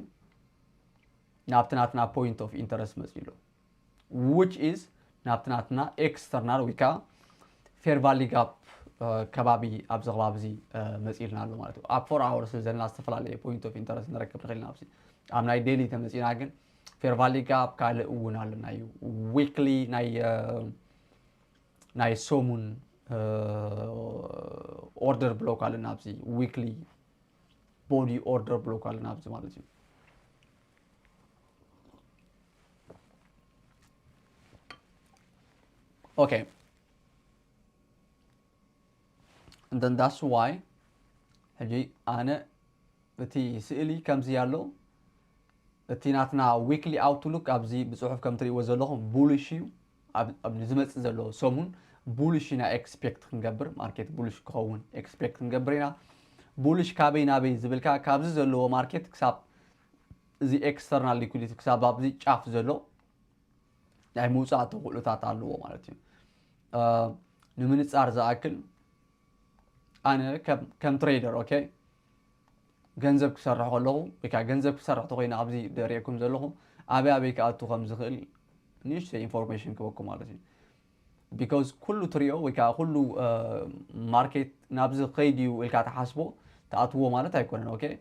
ናብቲ ናትና point of interest መፅዩ ኣሎ። Which is ናብቲ ናትና ኤክስተርናል ወይ ከዓ fair value gap ከባቢ ኣብዚ ከባቢ እዚ መፂልና ኣሎ ማለት እዩ። ኣብ four hours ዘለና ዝተፈላለየ point of interest ንረክብ ንኽእል ኢና። ኣብዚ ኣብ ናይ ዴሊ ተመፂና ግን fair value gap ካልእ እውን ኣለና እዩ። Weekly ናይ ናይ ሰሙን order block ኣለና ኣብዚ weekly body order block ኣለና ኣብዚ ማለት እዩ። Okay, and then that's why ሕጂ ኣነ እቲ ስእሊ ከምዚ ኣሎ። እቲ ናትና weekly outlook ኣብዚ ብፅሑፍ ከም ትሪእዎ ዘለኹም bullish እዩ። ኣብ ዝመፅእ ዘሎ ሰሙን bullish ኢና expect ክንገብር፣ market bullish ክኸውን expect ክንገብር ኢና። Bullish ካበይ ናበይ ዝብልካ ካብዚ ዘለዎ market ክሳብ እዚ external liquidity ክሳብ ኣብዚ ጫፍ ዘሎ ናይ ምውፃእ ተኽእሎታት ኣለዎ ማለት እዩ። ንምንፃር ዝኣክል ኣነ ከም trader okay ገንዘብ ክሰርሕ ከለኹ ወይ ከዓ ገንዘብ ክሰርሕ ተኮይነ ኣብዚ ደርእየኩም ዘለኹ ኣበይ ኣበይ ክኣቱ ከም ዝኽእል ንእሽተይ information ክበኩም ማለት እዩ። Because ኩሉ ትሪኦ ወይ ከዓ ኩሉ market ናብዚ ከይድ እዩ ኢልካ ትሓስቦ ትኣትዎ ማለት ኣይኮነን። Okay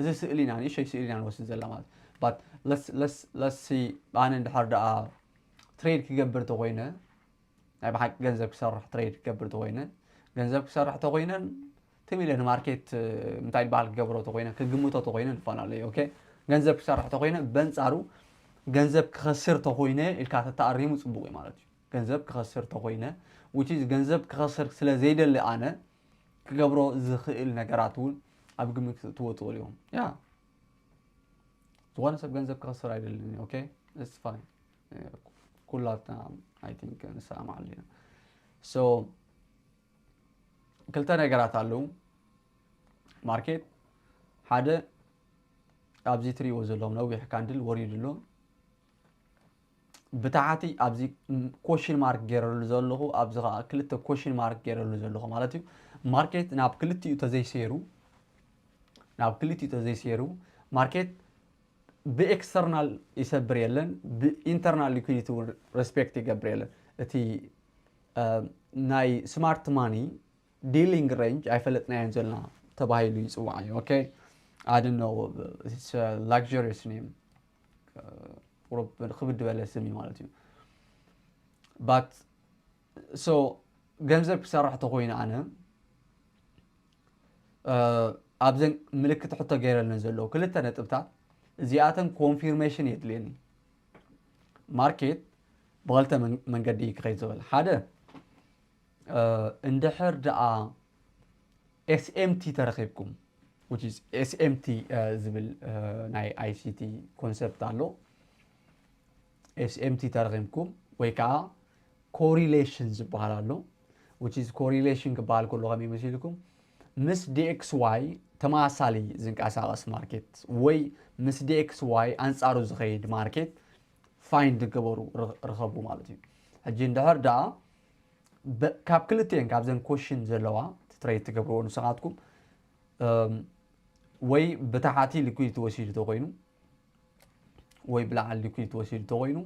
እዚ ስእሊና ንእሽተይ ስእሊና ንወስድ ዘላ ማለት but let's let's let's see ኣነ እንድሕር ደኣ trade ክገብር ተኮይነ ናይ ብሓቂ ገንዘብ ክሰርሕ trade ክገብር ተኮይነ ገንዘብ ክሰርሕ ተኮይነ ትም ኢለ ንማርኬት እንታይ ይበሃል ክገብሮ ተኮይነ ክግምቶ ተኮይነ ንፈላለዩ okay ገንዘብ ክሰርሕ ተኮይነ በንፃሩ ገንዘብ ክኸስር ተኮይነ ኢልካ ተተኣሪሙ ፅቡቅ እዩ ማለት እዩ። ገንዘብ ክኸስር ተኮይነ which is ገንዘብ ክኸስር ስለ ዘይደሊ ኣነ ክገብሮ ዝኽእል ነገራት እውን ኣብ ግምት ክትእትዎ ትኽእሉ እዮም። ያ ዝኾነ ሰብ ገንዘብ ክኸስር ኣይደልን እዩ okay it's fine ኩላትና I think ንሰማማዓሉ ኢና። So ክልተ ነገራት ኣለዉ። ማርኬት ሓደ ኣብዚ ትሪእዎ ዘለኹም ነዊሕ ካንድል ወሪዱ ኣሎ። ብታሕቲ ኣብዚ question mark ገይረሉ ዘለኹ ኣብዚ ከዓ ክልተ question mark ገይረሉ ዘለኹ ማለት እዩ። ማርኬት ናብ ክልቲኡ ተዘይሰይሩ ናብ ክልቲኡ ተዘይሰይሩ ማርኬት ብ external ይሰብር የለን ብ internal liquidity እውን respect ይገብር የለን። እቲ ናይ smart money dealing range ኣይፈለጥናዮን ዘለና ተባሂሉ ይፅዋዕ እዩ። Okay I don't know it's a luxurious name ክብድ ዝበለ ስም እዩ ማለት እዩ። But so ገንዘብ ክሰርሕ ተኮይነ ኣነ ኣብዘን ምልክት ሕቶ ገይረለን ዘለዉ ክልተ ነጥብታት እዚኣተን confirmation የድልየኒ። ማርኬት ብክልተ መንገዲ ክኸይድ ዝኽእል ሓደ እንድሕር ደኣ SMT ተረኺብኩም which is SMT ዝብል ናይ ICT concept ኣሎ። SMT ተረኺብኩም ወይ ከዓ correlation ዝበሃል ኣሎ። Which is correlation ክበሃል ከሎ ከመይ መሲልኩም ምስ DXY ተመሳሳሊ ዝንቀሳቐስ ማርኬት ወይ ምስ DXY ኣንፃሩ ዝኸይድ ማርኬት find ግበሩ ርኸቡ ማለት እዩ። ሕጂ እንድሕር ደኣ ካብ ክልቲኤን ካብዘን question ዘለዋ trade ትገብርዎ ንስኻትኩም ወይ ብታሕቲ liquidity ወሲዱ ተኮይኑ ወይ ብላዕሊ liquidity ወሲዱ ተኮይኑ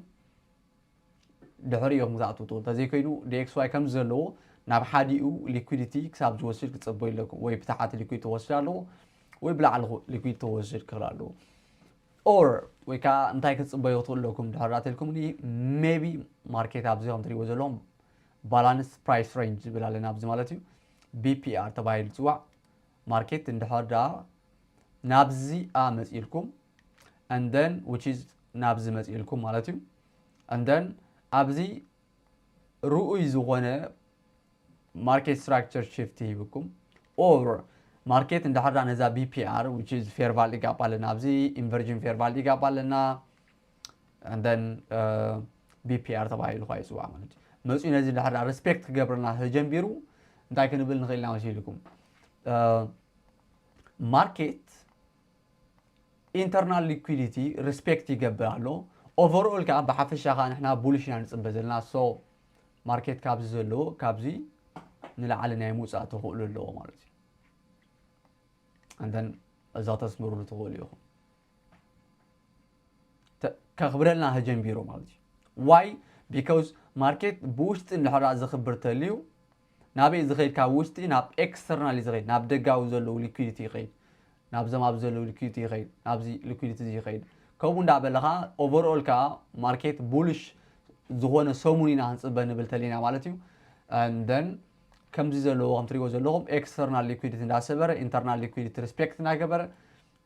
ድሕሪ እዮም ክትኣትዉ እንተዘይኮይኑ DXY ከም ዘለዎ ናብ ሓዲኡ liquidity ክሳብ ዝወስድ ክፀበዩ ኣለኩም ወይ ብታሕቲ liquidity ወስድ ኣለዎ ወይ ብላዕሊ liquidity ወስድ ክኽእል ኣለዎ። Or ወይ ከዓ እንታይ ክትፅበዩ ክትኽእሉ ኣለኩም ድሕር ዳተልኩምኒ maybe ማርኬት ኣብዚ ከም ትሪእዎ ዘለኹም balance price range ዝብል ኣለና ኣብዚ ማለት እዩ። BPR ተባሂሉ ዝፅዋዕ ማርኬት እንድሕር ደኣ ናብዚኣ መፂልኩም and then which is ናብዚ መፂልኩም ማለት እዩ። And then ኣብዚ ርኡይ ዝኾነ market structure shift ይህብኩም or ማርኬት እንድሕር ደኣ ነዛ BPR which is fair value gap ኣለና ኣብዚ inversion fair value gap ኣለና and then BPR ተባሂሉ ከዓ ይፅዋዕ ማለት እዩ። መፅኡ ነዚ እንድሕር ደኣ respect ክገብርና ተጀንቢሩ እንታይ ክንብል ንኽእል ኢና መሲልኩም ማርኬት internal liquidity respect ይገብር ኣሎ። Overall ከዓ ብሓፈሻ ከዓ ንሕና bullish ኢና ንፅበ ዘለና። So ማርኬት ካብዚ ዘለዎ ካብዚ ንላዕሊ ናይ ምውፃእ ተኽእሎ ኣለዎ ማለት እዩ። And then እዛ ተስምሩሉ ትኽእሉ ኢኹም። ከኽብረልና ተጀንቢሩ ማለት እዩ። Why? Because ማርኬት ብውሽጢ እንድሕር ዝኽብር ተልዩ ናበይ ዝኸይድ ካብ ውሽጢ ናብ external እዩ ዝኸይድ ናብ ደጋዊ ዘለዉ liquidity ይኸይድ ናብዞም ኣብ ዘለዉ liquidity ይኸይድ ናብዚ liquidity እዚ ይኸይድ ከምኡ እንዳበለ ከዓ overall ከዓ market bullish ዝኾነ ሰሙን ኢና ክንፅበ ንብል ተሊና ማለት እዩ። And then ከምዚ ዘለዎ ከም ትሪእዎ ዘለኹም external liquidity እንዳሰበረ internal liquidity respect እናገበረ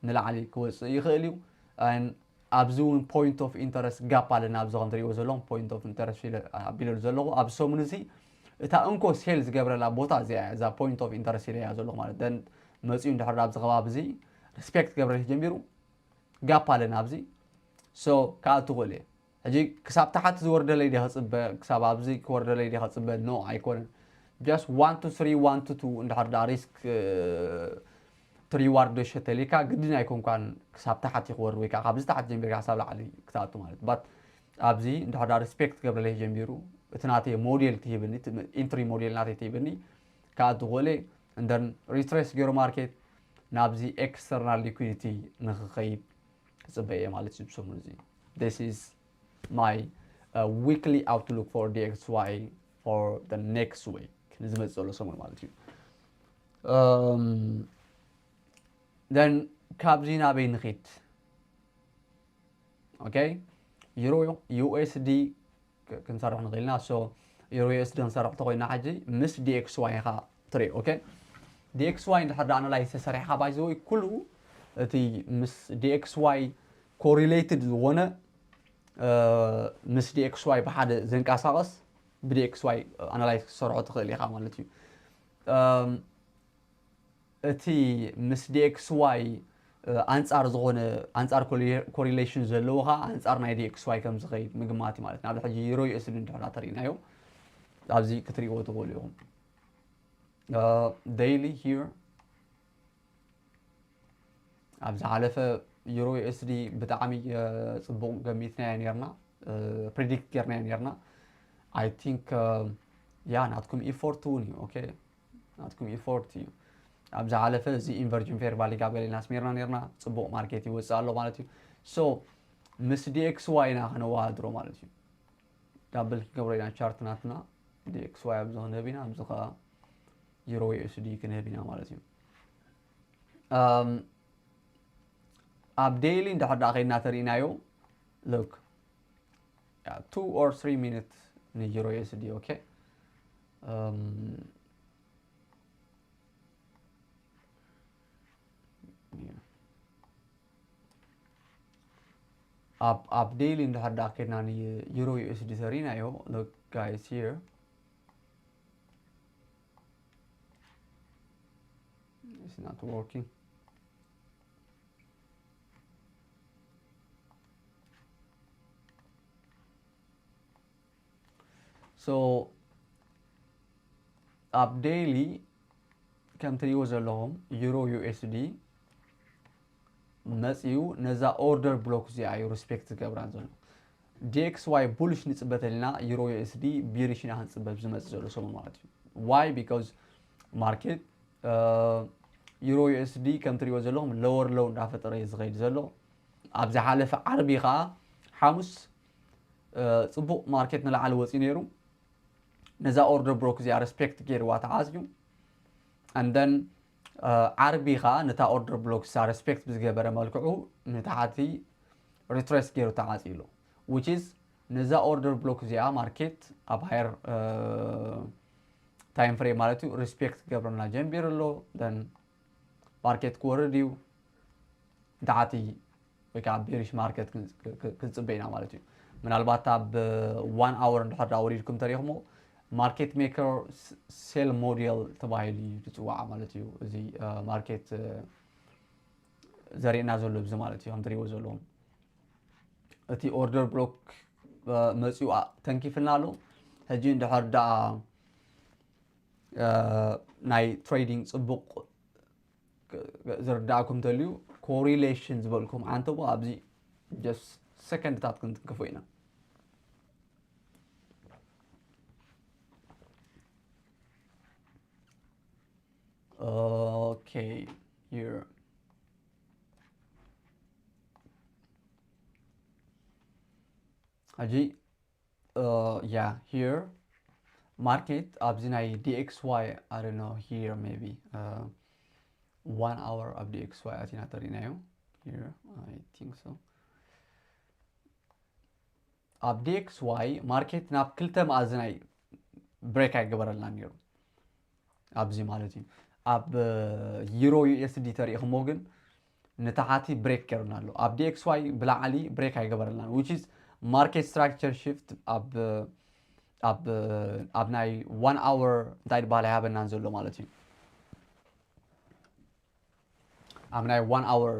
ንላዕሊ ክወፅእ ይኽእል እዩ። And ኣብዚ እውን point of interest gap ኣለና። ኣብዚ ከም ትሪእዎ ዘለኹም point of interest ኢለ ኣቢለሉ ዘለኹ ኣብዚ ሰሙን እዚ እታ እንኮ sell ዝገብረላ ቦታ እዚኣ እያ። እዛ point of interest ኢለ እያ ዘለኹ ማለት then መፂኡ እንድሕር ኣብዚ ከባቢ እዚ respect ክገብረልህ ጀሚሩ gap ኣለና ኣብዚ so ክኣቱ ክእል እየ። ሕጂ ክሳብ ታሕቲ ዝወርደለይ ዲየ ክፅበ ክሳብ ኣብዚ ክወርደለይ ዲየ ክፅበ no ኣይኮነን። Just one to three one to two እንድሕር ደኣ risk to reward ዶ ሸተሊካ ግድን ኣይኮንኳን ክሳብ ታሕቲ ክወርድ ወይ ከዓ ካብዚ ታሕቲ ጀሚርካ ክሳብ ላዕሊ ክትኣቱ ማለት but ኣብዚ እንድሕር ደኣ respect ክገብረለይ ጀሚሩ እቲ ናተይ ሞዴል ትሂብኒ entry ሞዴል ናተይ ትሂብኒ ክኣቱ ክእል እየ። And then retrace ገይሩ market ናብዚ external liquidity ንክኸይድ ክፅበ እየ ማለት እዩ ብሰሙን እዚ። This is my uh, weekly outlook for D X Y for the next week ንዝመፅእ ዘሎ ሰሙን ማለት እዩ። Um, then ካብዚ ናበይ ንኺድ? Okay, Euro U S D ክንሰርሕ ንኽእል ኢና። So Euro U S D ክንሰርሕ ተኮይና ሕጂ ምስ D X Y ኢኻ ትርኢ። Okay, D X Y እንድሕር ደኣ analyze ተሰሪሕካ by the way ኩሉ እቲ ምስ D X Y correlated ዝኾነ ምስ D X Y ብሓደ ዘንቀሳቐስ ብ D X Y analyze ክትሰርሖ ትኽእል ኢኻ ማለት እዩ። እቲ ምስ D X Y ኣንጻር ዝኾነ ኣንጻር correlation ዘለዎ ከዓ ኣንጻር ናይ D X Y ከም ዝኸይድ ምግማት እዩ ማለት ናብ ሕጂ Euro U S D እንድሕር ተሪእናዮ ኣብዚ ክትሪእዎ ትኽእሉ ኢኹም። Daily here ኣብ ዝሓለፈ Euro U S D ብጣዕሚ ፅቡቕ ገሚትናዮ ነርና፣ predict ገርናዮ ነርና። I think ያ ናትኩም effort እውን እዩ። Okay፣ ናትኩም effort እዩ። ኣብ ዝሓለፈ እዚ inversion fair value gap ገለ ኢልና ኣስሚርና ነርና። ፅቡቕ market ይወፅእ ኣሎ ማለት እዩ። So ምስ D X Y ኢና ከነወዳድሮ ማለት እዩ። Double ክንገብሮ ኢና chart ናትና። D X Y ኣብዚ ክንህብ ኢና፣ ኣብዚ ከዓ Euro U S D ክንህብ ኢና ማለት እዩ። ኣብ daily እንድሕር ደኣ ከይድና ተሪእናዮ look two or three minutes ን Euro U S D። Okay፣ ኣብ ኣብ daily እንድሕር ደኣ ከይድና ን Euro U S D ተሪእናዮ look guys here it's not working። So ኣብ daily ከም ትሪእዎ ዘለኹም Euro U S D መፂኡ ነዛ order block እዚኣ እዩ respect ዝገብራ ዘሎ። D X Y bullish ንፅበ ተለና Euro U S D bearish ኢና ክንፅበ ዝመፅእ ዘሎ ሰሙን ማለት እዩ። Why? Because market Euro U S D ከም ትሪእዎ ዘለኹም lower low እንዳፈጠረ እዩ ዝኸይድ ዘሎ። ኣብ ዝሓለፈ ዓርቢ ከዓ ሓሙስ ፅቡቕ market ንላዕሊ ወፂኡ ነይሩ። ነዛ order block እዚኣ respect ገይርዋ ተዓፅዩ። And then ዓርቢ ከዓ ነታ order block እሳ respect ብዝገበረ መልክዑ ንታሕቲ retrace ገይሩ ተዓፅዩ ኣሎ። Which is ነዛ order block እዚኣ market ኣብ higher time frame ማለት እዩ respect ክገብረና ጀሚሩ ኣሎ። Then market ክወርድ እዩ። ንታሕቲ ወይ ከዓ bearish market ክንፅበ ኢና ማለት እዩ። ምናልባት ኣብ one hour እንድሕር ዳ ወሪድኩም ተሪእኹሞ market maker sell model ተባሂሉ እዩ ዝፅዋዕ ማለት እዩ። እዚ market ዘርእየና ዘሎ እዚ ማለት እዩ። ከም ትሪእዎ ዘለኹም እቲ order block መፂኡ ተንኪፍልና ኣሎ። ሕጂ እንድሕር ደኣ ናይ trading ፅቡቕ ዝርዳእኩም ተልዩ correlation ዝበልኩም ዓንተቦ ኣብዚ just ሰከንድታት ክንትንክፎ ኢና። Okay, here. ሕጂ yeah, here market ኣብዚ ናይ D X Y, I don't know, here maybe one hour ኣብ D X Y ኣቲና ተሪእናዮ። Here I think so. ኣብ D X Y market ናብ ክልተ መኣዝናይ break ኣይገበረልና ነይሩ ኣብዚ ማለት እዩ። ኣብ ዩሮ U S D ተሪኢኹሞ ግን ንታሓቲ break ገይሩና ኣሎ። ኣብ D X Y ብላዕሊ break ኣይገበረልናን which is market structure shift ኣብ ኣብ ኣብ ናይ one hour እንታይ ድበሃል ኣይሃበናን ዘሎ ማለት እዩ። ኣብ ናይ one hour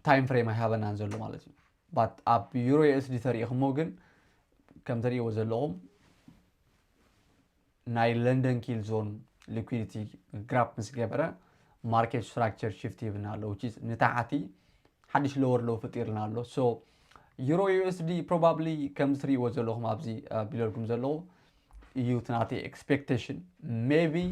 time frame ኣይሃበናን ዘሎ ማለት እዩ። But ኣብ ዩሮ U S D ተሪኢኹሞ ግን ከም ትሪእዎ ዘለኹም ናይ London Kill Zone liquidity grab ምስ ገበረ market structure shift ይብና ኣሎ which is ንታሓቲ ሓድሽ lower low ፈጢርና ኣሎ። So ዩሮ U S D probably ከም ትሪእዎ ዘለኹም ኣብዚ ቢለልኩም ዘለኹ እዩ እቲ ናተይ expectation maybe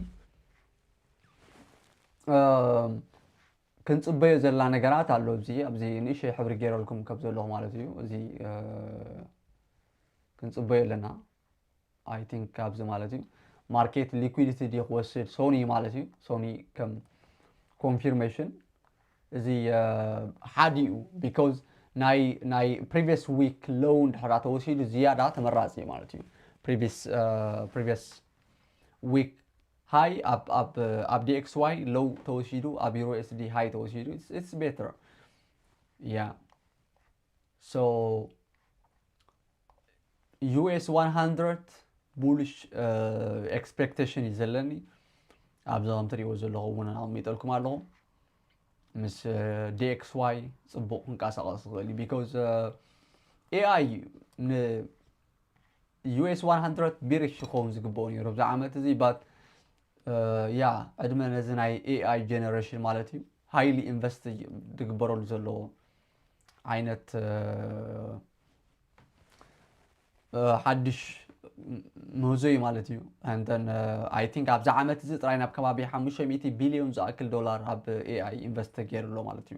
ክንፅበዮ ዘለና ነገራት ኣሎ። እዚ ኣብዚ ንእሽተይ ሕብሪ ገይረልኩም ከም ዘለኹ ማለት እዩ። እዚ ክንፅበዮ ኣለና I think ኣብዚ ማለት እዩ። Market liquidity ድዩ ክወስድ ሶኒ ማለት እዩ። ሶኒ ከም confirmation እዚ ሓዲኡ because ናይ ናይ previous week low እንድሕራ ተወሲዱ ዝያዳ ተመራፂ እዩ ማለት እዩ። Previous previous week high ኣብ ኣብ ኣብ D X Y low ተወሲዱ ኣብ ዩሮ U S D high ተወሲዱ it's better yeah so U S one hundred bullish expectation እዩ ዘለኒ ኣብዚ ከም ትሪእዎ ዘለኹም እውን ኣቐሚጠልኩም ኣለኹ ምስ D X Y ፅቡቕ ክንቀሳቐስ ዝኽእል እዩ because A I ን U S one hundred bearish ክኸውን ዝግብኦ ነይሩ ኣብዚ ዓመት እዚ but yeah ዕድመ ነዚ ናይ A I generation ማለት እዩ highly invest ዝግበረሉ ዘለዎ ዓይነት ሓድሽ ምህዞ እዩ ማለት እዩ። And then I think ኣብዚ ዓመት እዚ ጥራይ ናብ ከባቢ ሓሙሽተ ሚእቲ ቢልዮን ዝኣክል ዶላር ኣብ A I invest ተገይሩ ኣሎ ማለት እዩ።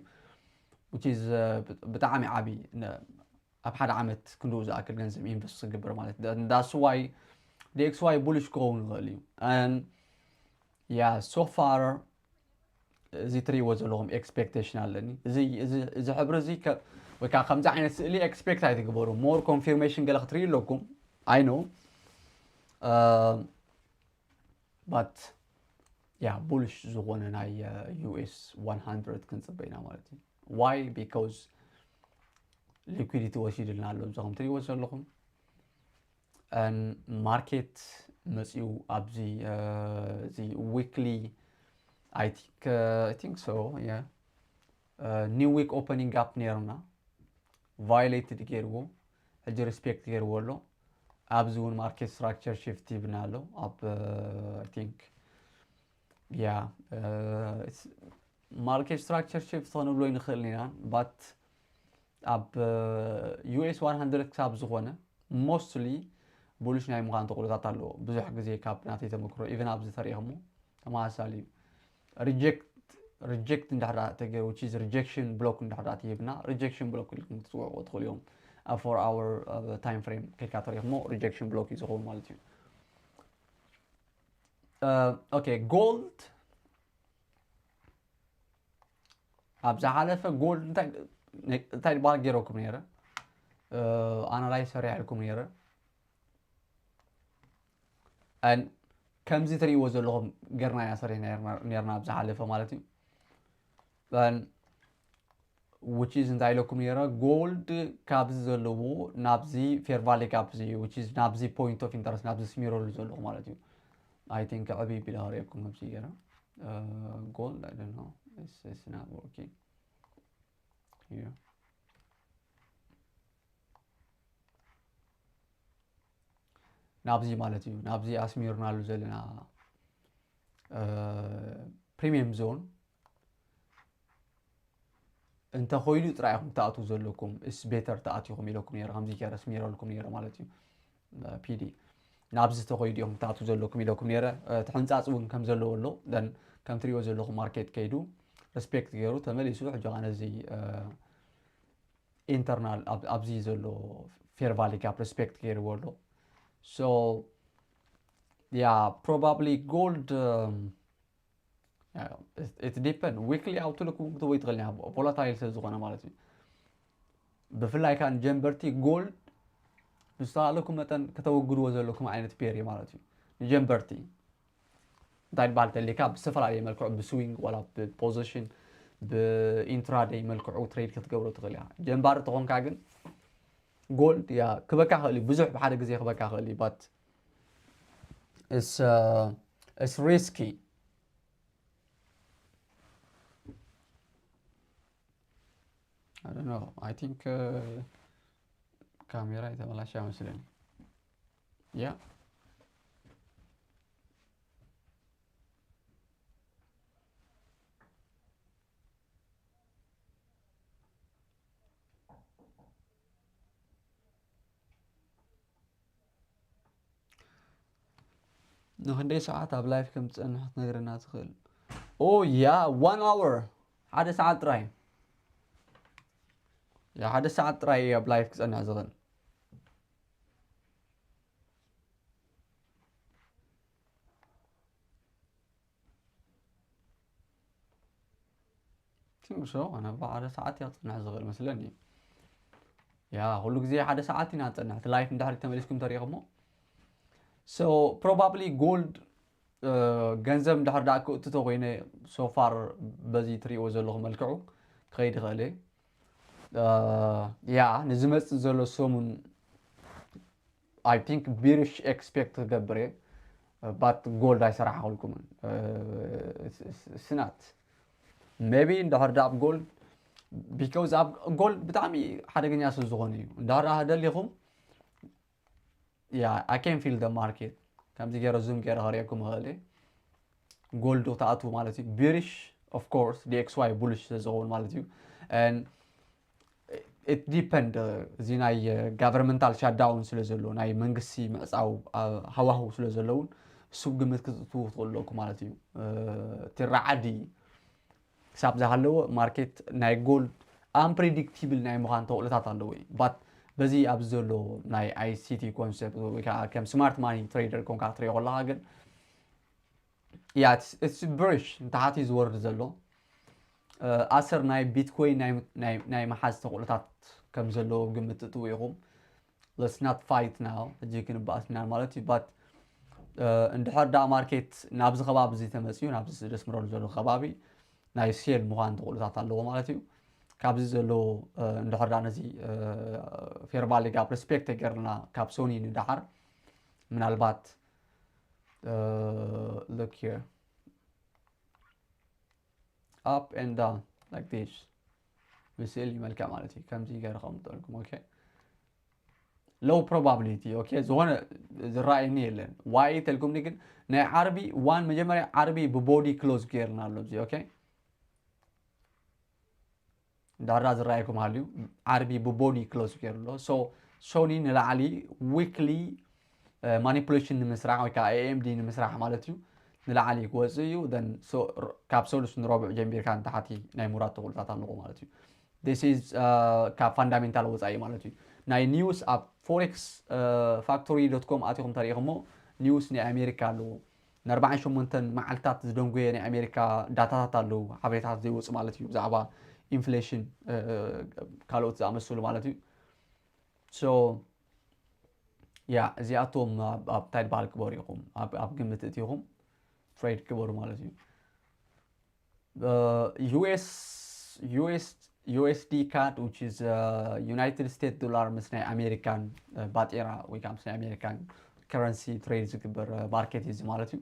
Which is ብጣዕሚ ዓብዪ ኣብ ሓደ ዓመት ክንድኡ ዝኣክል ገንዘብ invest ክግበር ማለት that's why D X Y bullish ክኸውን ይኽእል እዩ። And yeah so far እዚ ትሪእዎ ዘለኹም expectation ኣለኒ። እዚ እዚ እዚ ሕብሪ እዚ ከ- ወይ ከዓ ከምዚ ዓይነት ስእሊ expect ኣይትግበሩ። More confirmation ገለ ክትርእዩ ኣለኩም። I know but yeah bullish ዝኾነ ናይ U S one hundred ክንፅበ ኢና ማለት እዩ። Why because liquidity ወሲድልና ኣሎ እዚ ከም ትሪእዎ ዘለኹም ማርኬት መፂኡ ኣብዚ እዚ weekly I think I think so yeah new week opening gap ነይርና violated ገይርዎ ሕጂ respect ገይርዎ ኣሎ። ኣብዚ እውን market structure shift ይብና ኣሎ ኣብ I think yeah market structure shift ክንብሎ ይንኽእል ኢና but ኣብ U S one hundred ክሳብ ዝኾነ mostly bullish ናይ ምዃን ተኽእሎታት ኣለዎ። ብዙሕ ግዜ ካብ ናተይ ተመክሮ even ኣብዚ ተሪኢኹሞ ተመሳሳሊ እዩ። Reject reject እንድሕር ተገይሩ which is rejection block እንድሕር ተሂብና rejection block ኢልኩም ክትፅውዕዎ ትኽእሉ እዮም። ኣብ four hour time frame ከይካ ተሪኢኹሞ rejection block እዩ ዝኸውን ማለት እዩ። Okay gold ኣብ ዝሓለፈ gold እንታይ እንታይ ድባል ገይረኩም ነይረ analyze ሰሪሐልኩም ነይረ and ከምዚ ትርእይዎ ዘለኹም ገርና ኢና ሰሪሕና ነርና ኣብ ዝሓለፈ ማለት እዩ። Which is እንታይ ኢለኩም ነይረ gold ካብዚ ዘለዎ ናብዚ fair value gap እዚ which is ናብዚ point of interest ናብዚ ስሚረሉ ዘለኹ ማለት እዩ። I think ዕብይ ቢለ ክርእየኩም ኣብዚ ገይረ gold I don't know it's it's not working here ናብዚ ማለት እዩ ናብዚ ኣስሚርናሉ ዘለና premium zone እንተኾይኑ ጥራይ ኢኹም ትኣትዉ ዘለኩም it's better ትኣትኹም ኢለኩም ነረ ከምዚ ገይረ ኣስሚረልኩም ነረ ማለት እዩ። P D ናብዚ ተኾይዱ ኢኹም ትኣትዉ ዘለኩም ኢለኩም ነረ። እቲ ሕንፃፅ እውን ከም ዘለዎ ኣሎ then ከም ትሪእዎ ዘለኹም ማርኬት ከይዱ respect ገይሩ ተመሊሱ ሕጂ ከዓ ነዚ internal ኣብዚ ዘሎ fair value gap respect ገይርዎ ኣሎ። So yeah probably gold um, yeah, it, it depend weekly outlook እውን ክትወይ ትኽእል volatile ስለ ዝኾነ ማለት እዩ። ብፍላይ ከዓ ንጀንበርቲ ጎልድ ብዝተኻእለኩም መጠን ከተወግድዎ ዘለኩም ዓይነት ፔር እዩ ማለት እዩ። ንጀንበርቲ እንታይ ይበሃል ተሊካ ብዝተፈላለየ መልክዑ ብስዊንግ ዋላ ብፖዚሽን ብኢንትራደይ መልክዑ ትሬድ ክትገብሮ ትኽእል እያ። ጀንባሪ ተኾንካ ግን ጎልድ ያ ክበካ ክእል እዩ፣ ብዙሕ ብሓደ ግዜ ክበካ ክእል እዩ። ባት ስ ሪስኪ። I don't know. I think ካሜራ የተበላሸ መስለኒ። ያ ንክንደይ ሰዓት ኣብ ላይፍ ከም ትጸንሕ ክትነግረና ትኽእል? ኦ ያ ዋን ኣወር፣ ሓደ ሰዓት ጥራይ። ያ ሓደ ሰዓት ጥራይ እየ ኣብ ላይፍ ክጸንሕ ዝኽእል። ትንሾ ኣነ ሓደ ሰዓት እያ ክጸንሕ ዝኽእል መስለኒ። ያ ኩሉ ግዜ ሓደ ሰዓት ኢና ንጸንሕ። እቲ ላይፍ እንድሕር ተመሊስኩም ተሪኢኹሞ so probably gold ገንዘብ እንድሕር ደኣ ክእትቶ ኮይነ so far በዚ ትሪእዎ ዘለኹም መልክዑ ክኸይድ ይኽእል እየ። ያ ንዝመጽእ ዘሎ ሰሙን I think bearish expect ክገብር እየ። But gold ኣይሰራሕኩልኩምን ስናት maybe እንድሕር ደኣ ኣብ ጎልድ because ኣብ ጎልድ ብጣዕሚ ሓደገኛ ስለ ዝኾነ እዩ። እንድሕር ደኣ ደሊኹም yeah I can feel the market ከምዚ ገይረ ዙም ገይረ ከርእየኩም እኽእል እየ። ጎልድ ክትኣትዉ ማለት እዩ። Bearish of course D X Y bullish ስለ ዝኸውን ማለት እዩ። And it depend እዚ ናይ governmental shutdown ስለ ዘሎ ናይ መንግስቲ ምዕፃው ሃዋህው ስለ ዘለውን እሱ ግምት ክትእትዉ ትኽእሉ ኣለኩም ማለት እዩ። እቲ ራዕዲ ክሳብ ዝሃለወ ማርኬት ናይ ጎልድ unpredictable ናይ ምዃን ተኽእሎታት ኣለዎ እዩ። But በዚ ኣብዚ ዘሎ ናይ I C T concept ወይ ከዓ ከም smart money trader ኮንካ ክትሪኦ ከለኻ ግን yeah it's bearish ንታሕቲ ዝወርድ ዘሎ ኣሰር ናይ ቢትኮይን ናይ ምሓዝ ተኽእሎታት ከም ዘለዎ ግምት ትእትዉ ኢኹም። Let's not fight now ሕጂ ክንበኣስ ኢና ማለት እዩ። But እንድሕር ደኣ ማርኬት ናብዚ ከባቢ እዚ ተመፅዩ ናብዚ ስደስምረሉ ዘሎ ከባቢ ናይ ሴል ምዃን ተኽእሎታት ኣለዎ ማለት እዩ። ካብዚ ዘሎ እንድሕር ደኣ ነዚ fair value gap respect ተገርና ካብ ሶኒ ንደሓር ምናልባት look here up and down like this ብስእሊ መልክዕ ማለት እዩ። ከምዚ ገይረ ከምጠልኩም okay low probability okay ዝኾነ ዝረኣየኒ የለን። ዋይ ተልኩምኒ ግን ናይ ዓርቢ ዋን መጀመርያ ዓርቢ ብቦዲ ክሎዝ ገይርና ኣሎ እዚ okay ዳራ ዝረኣየኩም ሃልዩ ዓርቢ ብቦዲ ክሎዝ ገይሩ ኣሎ። So ሶኒ ንላዕሊ ዊክሊ ማኒፕሌሽን ንምስራሕ ወይ ከዓ A M D ንምስራሕ ማለት እዩ ንላዕሊ ክወፅእ እዩ። ካብ ሰሉስ ንረቡዕ ጀሚርካ ንታሕቲ ናይ ምውራድ ተኽእሎታት ኣለዎ ማለት እዩ። This is ካብ ፋንዳሜንታል ወፃኢ ማለት እዩ። ናይ ኒውስ ኣብ forex factory dot com ኣቲኹም ተሪኢኹሞ ኒውስ ናይ ኣሜሪካ ኣለዎ። ንኣርባዓን ሸሞንተን መዓልታት ዝደንጎየ ናይ ኣሜሪካ ዳታታት ኣለዉ ሓበሬታት ዘይወፁ ማለት እዩ ብዛዕባ ኢንፍሌሽን ካልኦት ዝኣመሰሉ ማለት እዩ። So yeah እዚኣቶም ኣብ እንታይ በሃል ክበሩ ኢኹም ኣብ ግምት እቲኹም ትሬድ ክበሩ ማለት እዩ። US US USD CAD which is United States dollar ምስ ናይ ኣሜሪካን ባጤራ ወይ ከዓ ምስ ናይ ኣሜሪካን currency trade ዝግበር ማርኬት እዩ ማለት እዩ።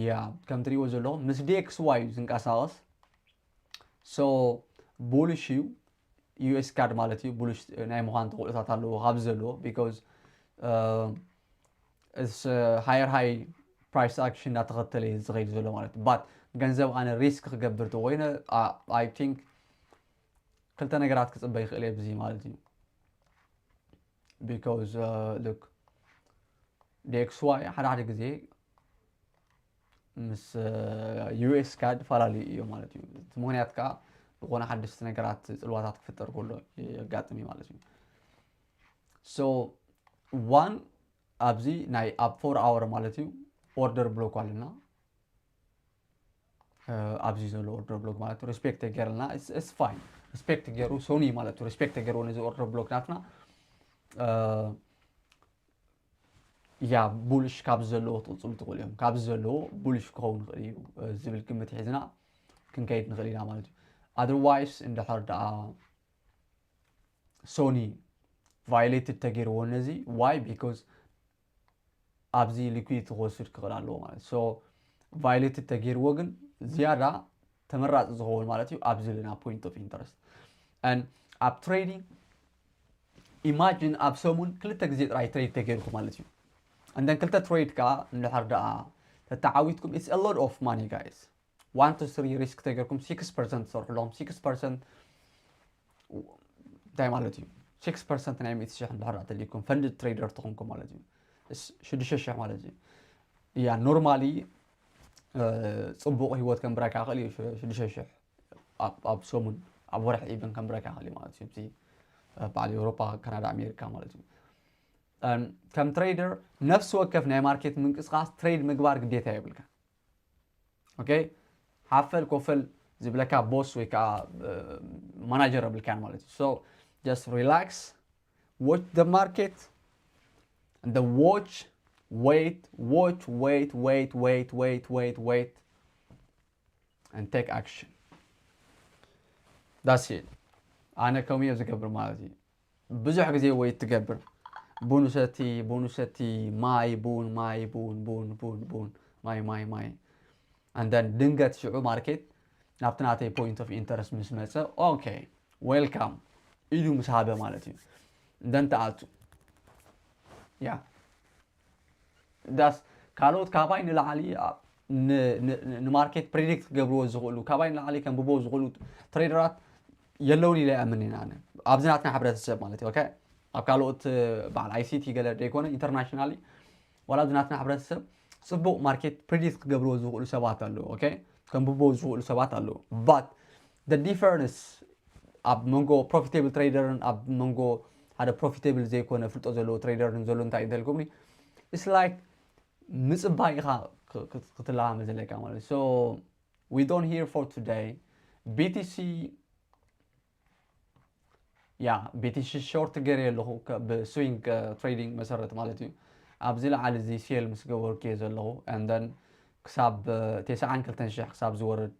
ያ ከም ትሪእዎ ዘለኹም ምስ D X Y እዩ ዝንቀሳቐስ። So bullish እዩ US CAD ማለት እዩ። Bullish ናይ ምዃን ተኽእሎታት ኣለዎ ካብ ዘለዎ because higher high price action እናተኸተለ እዩ ዝኸይድ ዘሎ ማለት እዩ። But ገንዘብ ኣነ ሪስክ ክገብር ተኮይነ I think ክልተ ነገራት ክፅበ ይኽእል እየ ብዚ ማለት እዩ። Because look D X Y ሓደ ሓደ ግዜ ምስ US CAD ፈላለዩ እዮም ማለት እዩ። እቲ ምኽንያት ከዓ ዝኾነ ሓደሽቲ ነገራት ፅልዋታት ክፍጠር ከሎ የጋጥም እዩ ማለት እዩ። So one ኣብዚ ናይ ኣብ four hour ማለት እዩ ኦርደር ብሎክ ኣለና ኣብዚ ዘሎ ኦርደር ብሎክ ማለት respect ተገይርልና it's fine። ሪስፔክት ገይሩ ሶኒ ማለት እዩ ሪስፔክት ገይሩ ነዚ ኦርደር ብሎክ ናትና ያ ቡልሽ ካብ ዘለዎ ትቕፅሉ ትኽእሉ እዮም። ካብ ዘለዎ ቡልሽ ክኸውን ይኽእል እዩ ዝብል ግምት ሒዝና ክንከይድ ንኽእል ኢና ማለት እዩ። ኣደርዋይስ እንድሕር ደኣ ሶኒ ቫዮሌትድ ተገይርዎ ነዚ ዋይ ቢካዝ ኣብዚ ሊኩዊዲቲ ክወስድ ክኽእል ኣለዎ ማለት ሶ ቫዮሌትድ ተገይርዎ ግን ዝያዳ ተመራፂ ዝኸውን ማለት እዩ ኣብዚ ለና point of interest and ኣብ ትሬዲንግ ኢማጂን ኣብ ሰሙን ክልተ ግዜ ጥራይ ትሬድ ተገይርኩ ማለት እዩ እንደን ክልተ ትሬድ ከዓ እንድሕር ደኣ ተተዓዊትኩም it's a lot of money guys one to three ሪስክ ተገይርኩም six percent ትሰርሑ ኣለኹም six percent እንታይ ማለት እዩ six percent ናይ ሚእቲ ሽሕ እንድሕር ተልይኩም ፈንድ ትሬደር ተኾንኩም ማለት እዩ ሽዱሽተ ሽሕ ማለት እዩ እያ normally ፅቡቕ ህይወት ከንብረካ ክእል እዩ ሽዱሽተ ሽሕ ኣብ ሰሙን ኣብ ወርሒ ኢቨን ከንብረካ ክእል እዩ ማለት እዩ በዓል ኤውሮፓ ካናዳ ኣሜሪካ ማለት እዩ ከም ትሬደር ነፍሲ ወከፍ ናይ ማርኬት ምንቅስቃስ ትሬድ ምግባር ግዴታ የብልካ okay ሓፈል ኮፈል ዝብለካ ቦስ ወይ ከዓ ማናጀር የብልካን ማለት እዩ so just relax watch the market and the watch wait watch wait wait wait wait wait wait and take action that's it ኣነ ከምኡ እየ ዝገብር ማለት እዩ ብዙሕ ግዜ ወይት ትገብር ቡን ውሰቲ ቡን ውሰቲ ማይ ቡን ማይ ቡን ቡን ቡን ቡን ማይ ማይ ማይ and then ድንገት ሽዑ ማርኬት ናብቲ ናተይ point of interest ምስ መፀ okay welcome ኢዱ ምስ ሃበ ማለት እዩ then ትኣቱ ያ ዳስ ካልኦት ካባይ ንላዕሊ ንማርኬት ፕሪዲክት ክገብርዎ ዝኽእሉ ካባይ ንላዕሊ ከንብቦ ዝኽእሉ ትሬደራት የለውን ኢለ ኣምን ኢና ኣብዚ ናትና ሕብረተሰብ ማለት እዩ ኣብ ካልኦት በዓል ኣይሲቲ ገለ ዘይኮነ ኢንተርናሽናሊ ዋላ ኣብዚ ናትና ሕብረተሰብ ፅቡቕ ማርኬት ፕሪዲክት ክገብርዎ ዝኽእሉ ሰባት ኣለዉ ከንብቦ ዝኽእሉ ሰባት ኣለዉ but the difference ኣብ መንጎ ፕሮፊቴብል ትሬደርን ኣብ መንጎ ሓደ ፕሮፊቴብል ዘይኮነ ፍልጦ ዘለዎ ትሬደርን ዘሎ እንታይ እንተልኩምኒ it's like ምፅባይ ኢኻ ክትለማመድ ዘለካ ማለት so we don't here for today BTC ያ BTC short ገይረ ኣለኹ ብስዊንግ ትሬዲንግ መሰረት ማለት እዩ ኣብዚ ለዓሊ እዚ ሴል ምስ ገበርኩ እየ ዘለኹ and then ክሳብ ተስዓን ክልተን ሽሕ ክሳብ ዝወርድ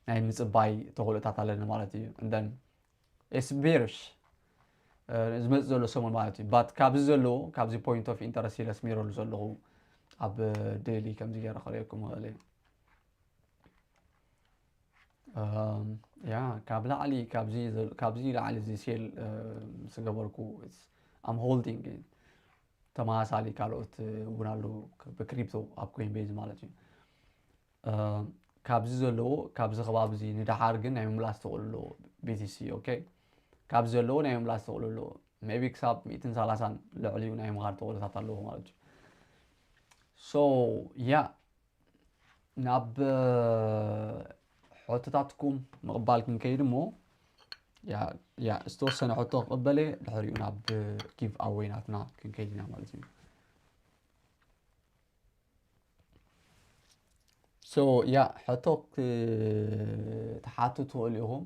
ናይ ምፅባይ ተኽእሎታት ኣለኒ ማለት እዩ and then it's bearish ዝመፅእ ዘሎ ሰሙን ማለት እዩ but ካብዚ ዘለዎ ካብዚ point of interest ኢለ ኣስሚረሉ ዘለኹ ኣብ ዴሊ ከምዚ ገይረ ክርእየኩም ይኽእል እየ ያ ካብ ላዕሊ ካብዚ ላዕሊ እዚ ሴል ምስ ገበርኩ I'm holding ተመሳሳሊ ካልኦት እውን ኣለዉ ብክሪፕቶ ኣብ ኮይንቤዝ ማለት እዩ ካብዚ ዘለዎ ካብዚ ከባቢ እዚ ንደሓር ግን ናይ ምምላስ ተኽእሎ ኣለዎ BTC okay ካብዚ ዘለዎ ናይ ምምላስ ተኽእሎ ኣለዎ maybe ክሳብ ሚእትን ሰላሳን ልዕሊኡ ናይ ምኻድ ተኽእሎታት ኣለዎ ማለት እዩ so ያ ናብ ሕቶታትኩም ምቕባል ክንከይድ እሞ ያ ዝተወሰነ ሕቶ ክቕበል እየ ድሕሪኡ ናብ ጊቭ ኣወይ ናትና ክንከይድ ኢና ማለት እዩ so ያ ሕቶ ክትሓቱ ትኽእሉ ኢኹም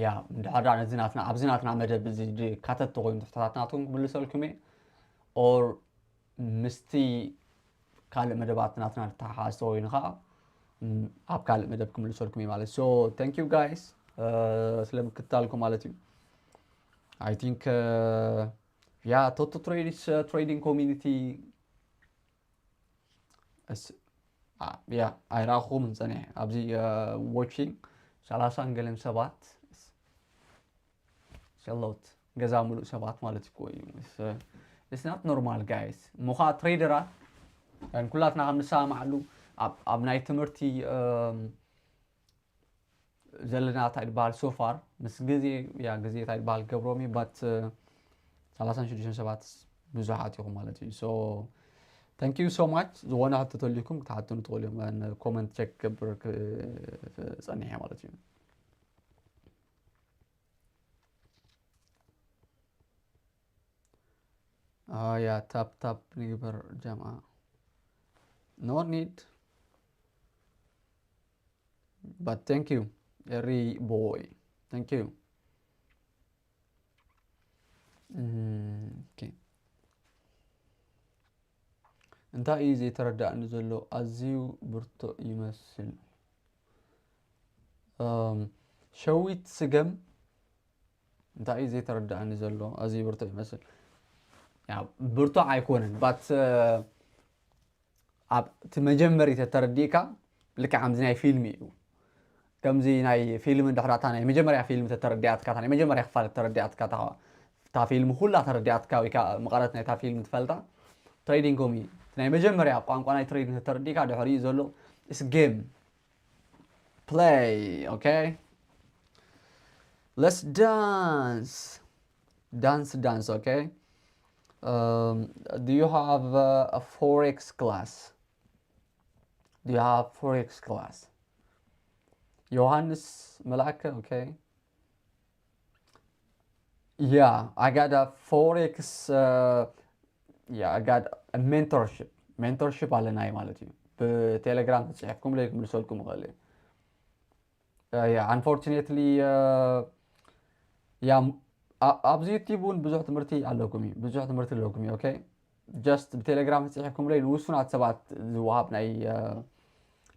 ያ እንድሕር ነዚ ናትና ኣብዚ ናትና መደብ እዚ ካተት ተኮይኑ ትሕተታት ናትኩም ክምልሰልኩም እየ or ምስቲ ካልእ መደባት ናትና ዝተሓሓዝ ተኮይኑ ከዓ ኣብ ካልእ መደብ ክምልሰልኩም እየ ማለት so thank you guys ስለ ምክትታልኩም ማለት እዩ I think ያ ቶቶ ትሬዲስ ትሬዲንግ ኮሚኒቲ ያ ኣይረኣኹምን ፀኒሐ ኣብዚ watching ሰላሳን ገለን ሰባት ሰሎት ገዛ ሙሉእ ሰባት ማለት እኮ እዩ it's not normal guys እሞ ከዓ ትሬደራት ኩላትና ከም ንሰማማዓሉ ኣብ ናይ ትምህርቲ ዘለና እንታይ ዝበሃል so far ምስ ግዜ ያ ግዜ እንታይ ዝበሃል ገብሮም እዩ but ሰላሳን ሽዱሽተን ሰባት ብዙሓት ኢኹም ማለት እዩ so thank you so much ዝኾነ ሕቶ ተልዩኩም ክትሓቱን ትኽእሉ እዮም comment check ክገብር ጸኒሐ ማለት እዩ ያ ታፕ ታፕ ንግበር ጀምዓ no need but thank you Eri boy, thank you. Mm, okay. እንታይ እዩ ዘይተረዳእኒ ዘሎ? ኣዝዩ ብርቱዕ ይመስል። እም፣ ሸዊት ስገም፣ እንታይ እዩ ዘይተረዳእኒ ዘሎ? ኣዝዩ ብርቱዕ ይመስል። ያ፣ ብርቱዕ ኣይኮነን፣ ባት ኣብ እቲ መጀመሪ ተተረዲእካ ልክዕ ከምዚ ናይ ፊልም እዩ። ከምዚ ናይ ፊልም እንድሕር እታ ናይ መጀመርያ ፊልም ተተረዲኣትካ፣ እታ ናይ መጀመርያ ክፋል ተረዲኣትካ፣ እታ እታ ፊልም ኩላ ተረዲኣትካ ወይ ከዓ መቐረት ናይታ ፊልም ትፈልጣ፣ ትሬዲንግ ኮሚ ናይ መጀመርያ ቋንቋ ናይ ትሬዲንግ ተተረዲእካ ድሕሪኡ ዘሎ ስ ጌም ፕሌይ። Okay, let's dance. Dance, dance. Okay. Um, do you have uh, a forex class? Do you have forex class? Johannes Malaka, okay. Yeah, I got a forex. Uh, yeah, I got a mentorship. Mentorship ኣለና ማለት እዩ። ብቴሌግራም ተፅሒፍኩም ለይ ክምልሰልኩም ይኽእል እዩ። Uh, yeah, unfortunately, uh, yeah, ም- ኣ- ኣብዚ ዩቲዩብ እውን ብዙሕ ትምህርቲ ኣለኩም እዩ፣ ብዙሕ ትምህርቲ ኣለኩም እዩ። Okay, just ብቴሌግራም ተፅሒፍኩም ለይ ንውሱናት ሰባት ዝወሃብ ናይ uh,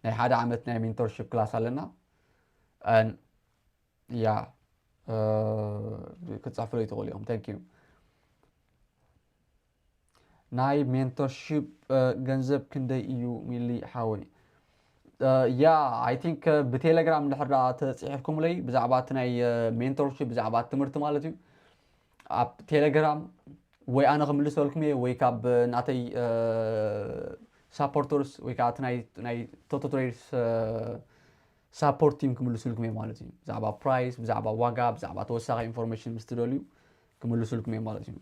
ናይ ሓደ ዓመት ናይ ሜንቶርሺፕ ክላስ ኣለና። And yeah, uh, ክትፅሕፉለይ ትኽእሉ ኢኹም። Thank you። ናይ ሜንቶርሺፕ ገንዘብ ክንደይ እዩ ሚሊ ሓወይ? ያ፣ I think ብቴሌግራም እንድሕር ደኣ ተፅሒፍኩምለይ ብዛዕባ እቲ ናይ ሜንቶርሺፕ፣ ብዛዕባ እቲ ትምህርቲ ማለት እዩ፣ ኣብ ቴሌግራም ወይ ኣነ ክምልሰልኩም እየ ወይ ካብ ናተይ ሳፖርተርስ ወይ ከዓ እቲ ናይ ናይ ቶቶ ትሬድስ ሳፖርት ቲም ክምልሱልኩም እዮም ማለት እዩ። ብዛዕባ ፕራይስ፣ ብዛዕባ ዋጋ፣ ብዛዕባ ተወሳኺ ኢንፎርሜሽን ምስ ትደልዩ ክምልሱልኩም እዮም ማለት እዩ።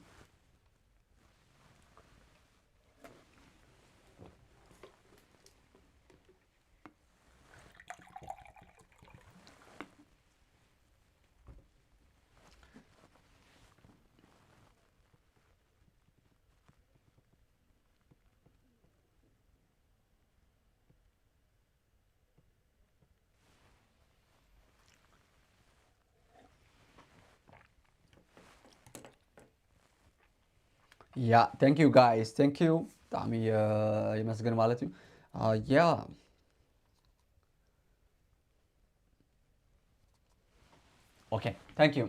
Yeah, thank you guys, thank you። ብጣዕሚ የመስግን ማለት እዩ። Yeah. Okay, thank you።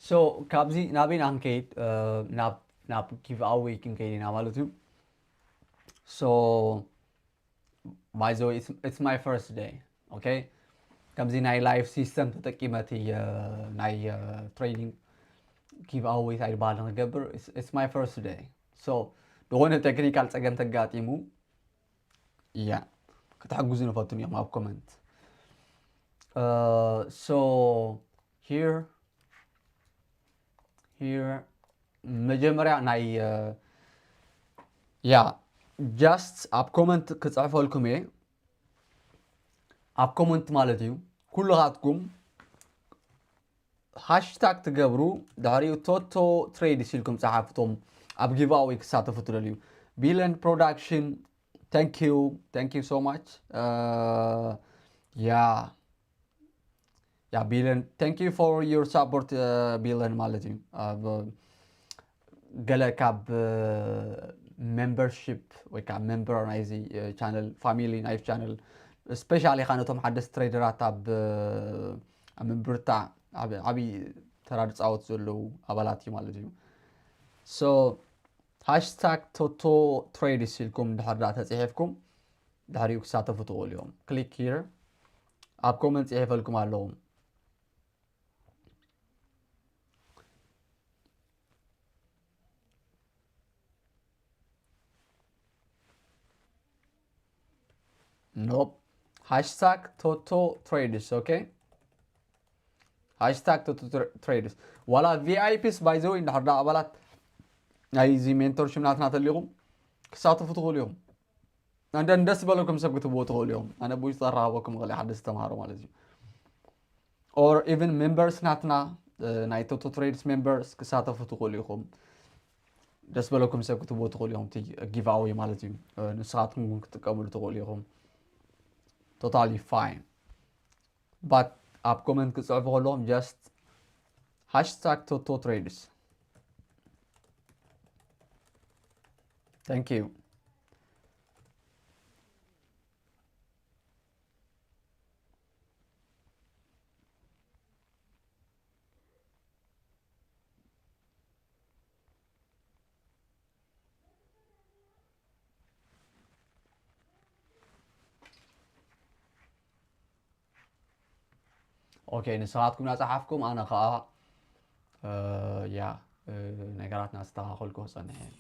So ካብዚ ናበይና ክንከይድ? ናብ ናብ ጊቭ ኣዌይ ክንከይድ ኢና ማለት እዩ። So by the way, it's, it's my first day. Okay, ከምዚ ናይ ላይፍ ሲስተም ተጠቂመ እቲ ናይ ትሬዲንግ ጊቭ ኣዌይ ኣይባል ንገብር። It's my first day። So ዝኾነ ቴክኒካል ፀገም ተጋጢሙ እያ ክትሕግዙ ንፈቱን እዮም ኣብ ኮመንት። So here here መጀመርያ ናይ ያ just ኣብ ኮመንት ክፅሕፈልኩም እየ። ኣብ ኮመንት ማለት እዩ። ኩልኻትኩም ሃሽታግ ትገብሩ፣ ድሕሪኡ ቶቶ ትሬድስ ኢልኩም ፀሓፍቶም ኣብ ጊቭ ኣዌይ ክሳተፉ ትደልዩ። ቢለን ፕሮዳክሽን፣ thank you, thank you so much። ያ ያ ቢለን፣ thank you for your support። ቢለን ማለት እዩ። ገለ ካብ ሜምበርሺፕ ወይ ከዓ ሜምበር ናይዚ ቻነል ፋሚሊ ናይዚ ቻነል ስፔሻሊ ከዓ ነቶም ሓደስቲ ትሬደራት ኣብ ኣብ ምብርታዕ ዓብዪ ተራ ዝፃወት ዘለዉ ኣባላት እዩ ማለት እዩ። So ሃሽታግ ቶቶ ትሬድስ ኢልኩም ድሕር ዳ ተፅሒፍኩም ድሕሪኡ ክሳተፉ ትኽእሉ እዮም። Click here። ኣብ ኮመንት ፅሒፈልኩም ኣለዉ። Nope. ሃሽታግ ቶቶ ትሬድስ። Okay፣ ሃሽታግ ቶቶ ትሬድስ። ዋላ ቪኣይፒስ ባይዘወይ እንድሕር ዳ ኣባላት ናይዚ ሜንቶርሽፕ ናትና ተሊኹም ክሳተፉ ትኽእሉ ኢኹም። And then ደስ ዝበለኩም ሰብ ክትብዎ ትኽእሉ ኢኹም። ኣነ ብዙ ተራኸበኩም እኽእል ሓደ ዝተምሃሮ ማለት እዩ። Or even ሜምበርስ ናትና ናይ ቶቶ ትሬድስ ሜምበርስ ክሳተፉ ትኽእሉ ኢኹም። ደስ በለኩም ሰብ ክትብዎ ትኽእሉ ኢኹም። እቲ ጊቭ ኣዌይ ማለት እዩ። ንስኻትኩም እውን ክትጥቀምሉ ትኽእሉ ኢኹም። Totally fine። But ኣብ comment ክትጽሕፉ ከለኹም just hashtag Toto Trades. Thank you. ኦኬ፣ ንስኻትኩም እናጸሓፍኩም ኣነ ኸኣ፣ እ፣ ያ፣ እ፣ ነገራት እናስተኻኸልኩ ክጸንሕ እየ።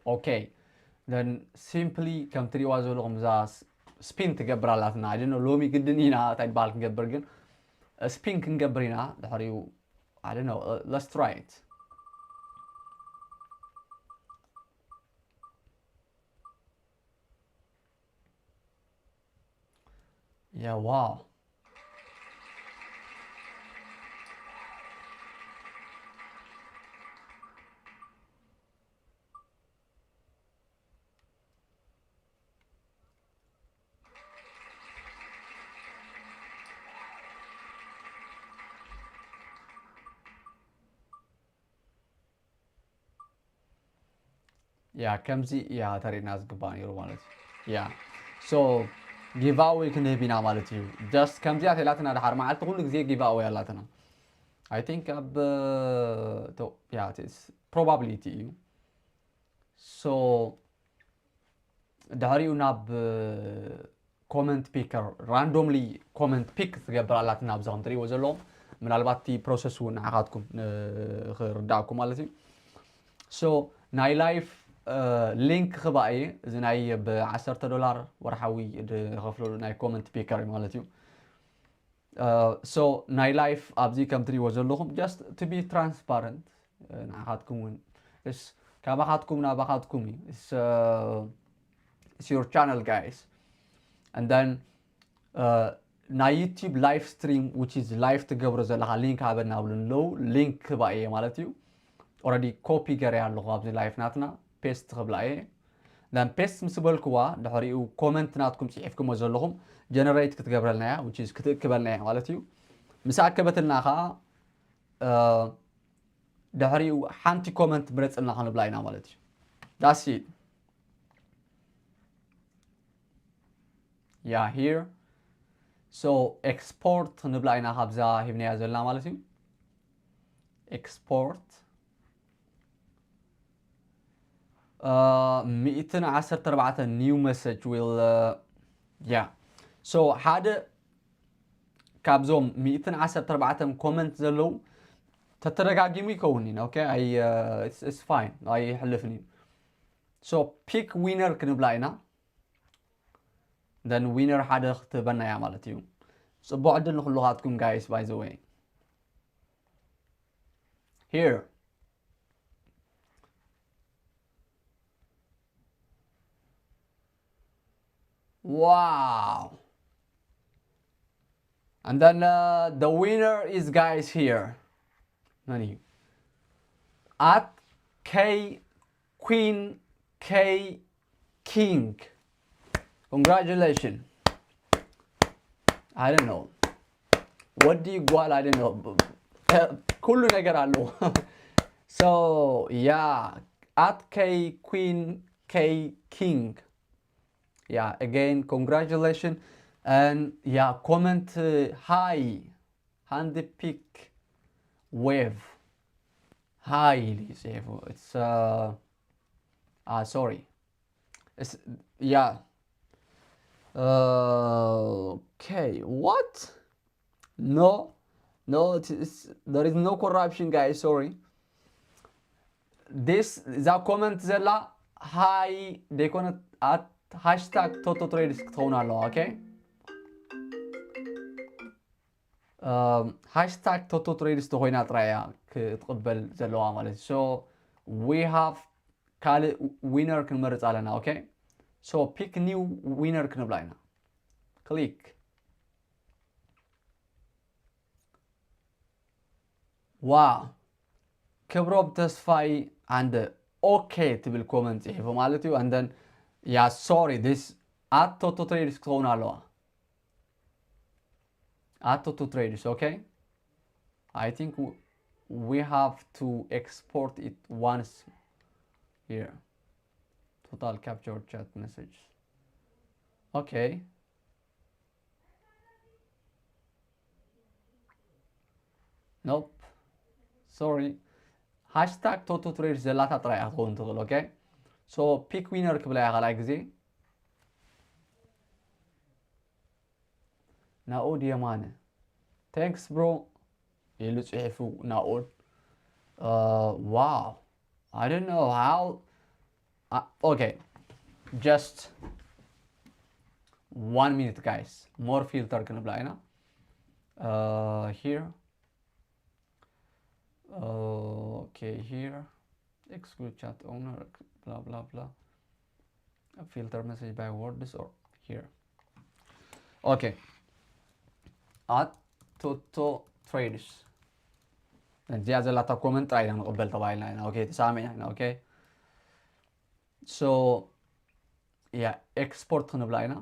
ኦኬ፣ then simply ከም ትሪእዋ ዘለኹም እዛ ስፒን ትገብር ኣላትና። I don't know፣ ሎሚ ግድን ኢና እንታይ በሃል ክንገብር፣ ግን ስፒን ክንገብር ኢና። ድሕሪኡ I don't know, uh, let's try it. Yeah, wow. ያ፣ ከምዚ እያ ተርእና ዝግባእ ነይሩ ማለት እዩ። ያ፣ so giveaway ክንህብ ኢና ማለት እዩ። Just ከምዚኣ ተላትና፣ ድሓር መዓልቲ ኩሉ ግዜ giveaway ኣላትና። I think ኣብ፣ እ፣ ቶ-፣ ያ፣ it's probability እዩ። So ድሕሪኡ ናብ comment picker፣ randomly comment pick ትገብር ኣላትና። ኣብዚ ከም ትሪእዎ ዘለኹም፣ ምናልባት እቲ ፕሮሰስ እውን ንዓኻትኩም ን-፣ ክርዳእኩም ማለት እዩ። So ናይ ላይፍ፣ እ፣ ሊንክ ክባእ እየ፣ እዚ ናይ ብ ዓሰርተ ዶላር ወርሓዊ ዝኸፍለሉ ናይ comment picker እዩ ማለት እዩ። እ፣ so ናይ ላይፍ ኣብዚ ከም ትሪእዎ ዘለኹም just to be transparent፣ እ፣ ንዓኻትኩም እውን እስ ካባኻትኩም ናባኻትኩም እዩ። It's, እ፣ it's your channel, guys. And then፣ እ፣ ናይ ዩቲዩብ ላይፍ ስትሪም፣ which is ላይፍ ትገብሮ ዘለኻ፣ ሊንክ ሃበና ብሉ ኣለዉ። ሊንክ ክባእ እየ ማለት እዩ። ኦልሬዲ ኮፒ ገይረ ኣለኹ ኣብዚ ላይፍ ናትና፣ ፔስት ክብላ እየ። Then ፔስት ምስ በልክዋ፣ ድሕሪኡ ኮመንት ናትኩም ጽሒፍኩሞ ዘለኹም ጀነሬት ክትገብረልና እያ፣ which is ክትእክበልና እያ ማለት እዩ። ምስ ኣከበትልና ኸኣ፣ እ፣ ድሕሪኡ ሓንቲ ኮመንት ምረጽልና ክንብላ ኢና ማለት እዩ። That's it. Yeah, here. So ኤክስፖርት ንብላ ኢና ካብዛ ሂብናያ ዘለና ማለት እዩ። ኤክስፖርት፣ እ፣ ሚእትን ዓሰርተ ኣርባዕተን new message will, እ፣ yeah. So ሓደ ካብዞም ሚእትን ዓሰርተ ኣርባዕተን ኮመንት ዘለዉ ተተደጋጊሙ ይከውን እዩ። ኦኬ፣ ኣይ፣ እ፣ it's፣ it's fine፣ ኣይሕልፍን እዩ። So ፒክ ዊነር ክንብላ ኢና። Then ዊነር ሓደ ክትህበና እያ ማለት እዩ። ጽቡቕ ዕድል ንኹልኻትኩም ጋይስ፣ by the way። Here. Wow. And then, uh, the winner is, guys, here. መን እዩ? At K Queen K King. Congratulations. I don't know። ወዲ ጓል፣ I don't know። ኩሉ ነገር ኣለዎ። So yeah, at K Queen K King. Yeah, again, congratulations. And yeah, comment, uh, hi. Hand pick wave. Hi, Lizzie. It's, uh, ah, sorry. It's, yeah. Uh, okay, what? No, no, it's, it's, there is no corruption, guys. Sorry. This, እዛ ኮመንት ዘላ ሃይ ደይኮነት፣ at ሃሽታግ ቶቶ ትሬድስ ክትኸውን ኣለዋ። ኦኬ። ሃሽታግ ቶቶ ትሬድስ ተኮይና ጥራይ እያ ክትቕበል ዘለዋ ማለት እዩ። So we have ካልእ ዊነር ክንመርፅ ኣለና። Okay, so pick new winner ክንብላ ኢና። Click. ዋ ክብሮም ተስፋይ and okay ትብል comment ፅሒፉ ማለት እዩ። And then yeah, sorry, this at ቶቶ ትሬድስ ክትኸውን ኣለዋ። At ቶቶ ትሬድስ። Okay, I think we have to export it once here. Total capture chat message. Okay. Nope, sorry. ሃሽታግ ቶቶ ትሬድስ ዘላታ ጥራይ እያ ክትኸውን ትኽእል። Okay, so pick winner ክብላ እያ ካልኣይ ግዜ። ናኦድ የማነ thanks bro ኢሉ ጽሒፉ። ናኦድ። Wow, I don't know how. Okay, just one minute guys, more filter ክንብላ ኢና። Here, okay, here, exclude chat owner, blah blah blah, filter message by words or here. Okay, at ቶቶ ትሬድስ እዚኣ ዘላታ comment ጥራይ ኢና ንቕበል ተባሂልና ኢና። Okay, ተሳሚዕና ኢና። Okay, so yeah, export ክንብላ ኢና።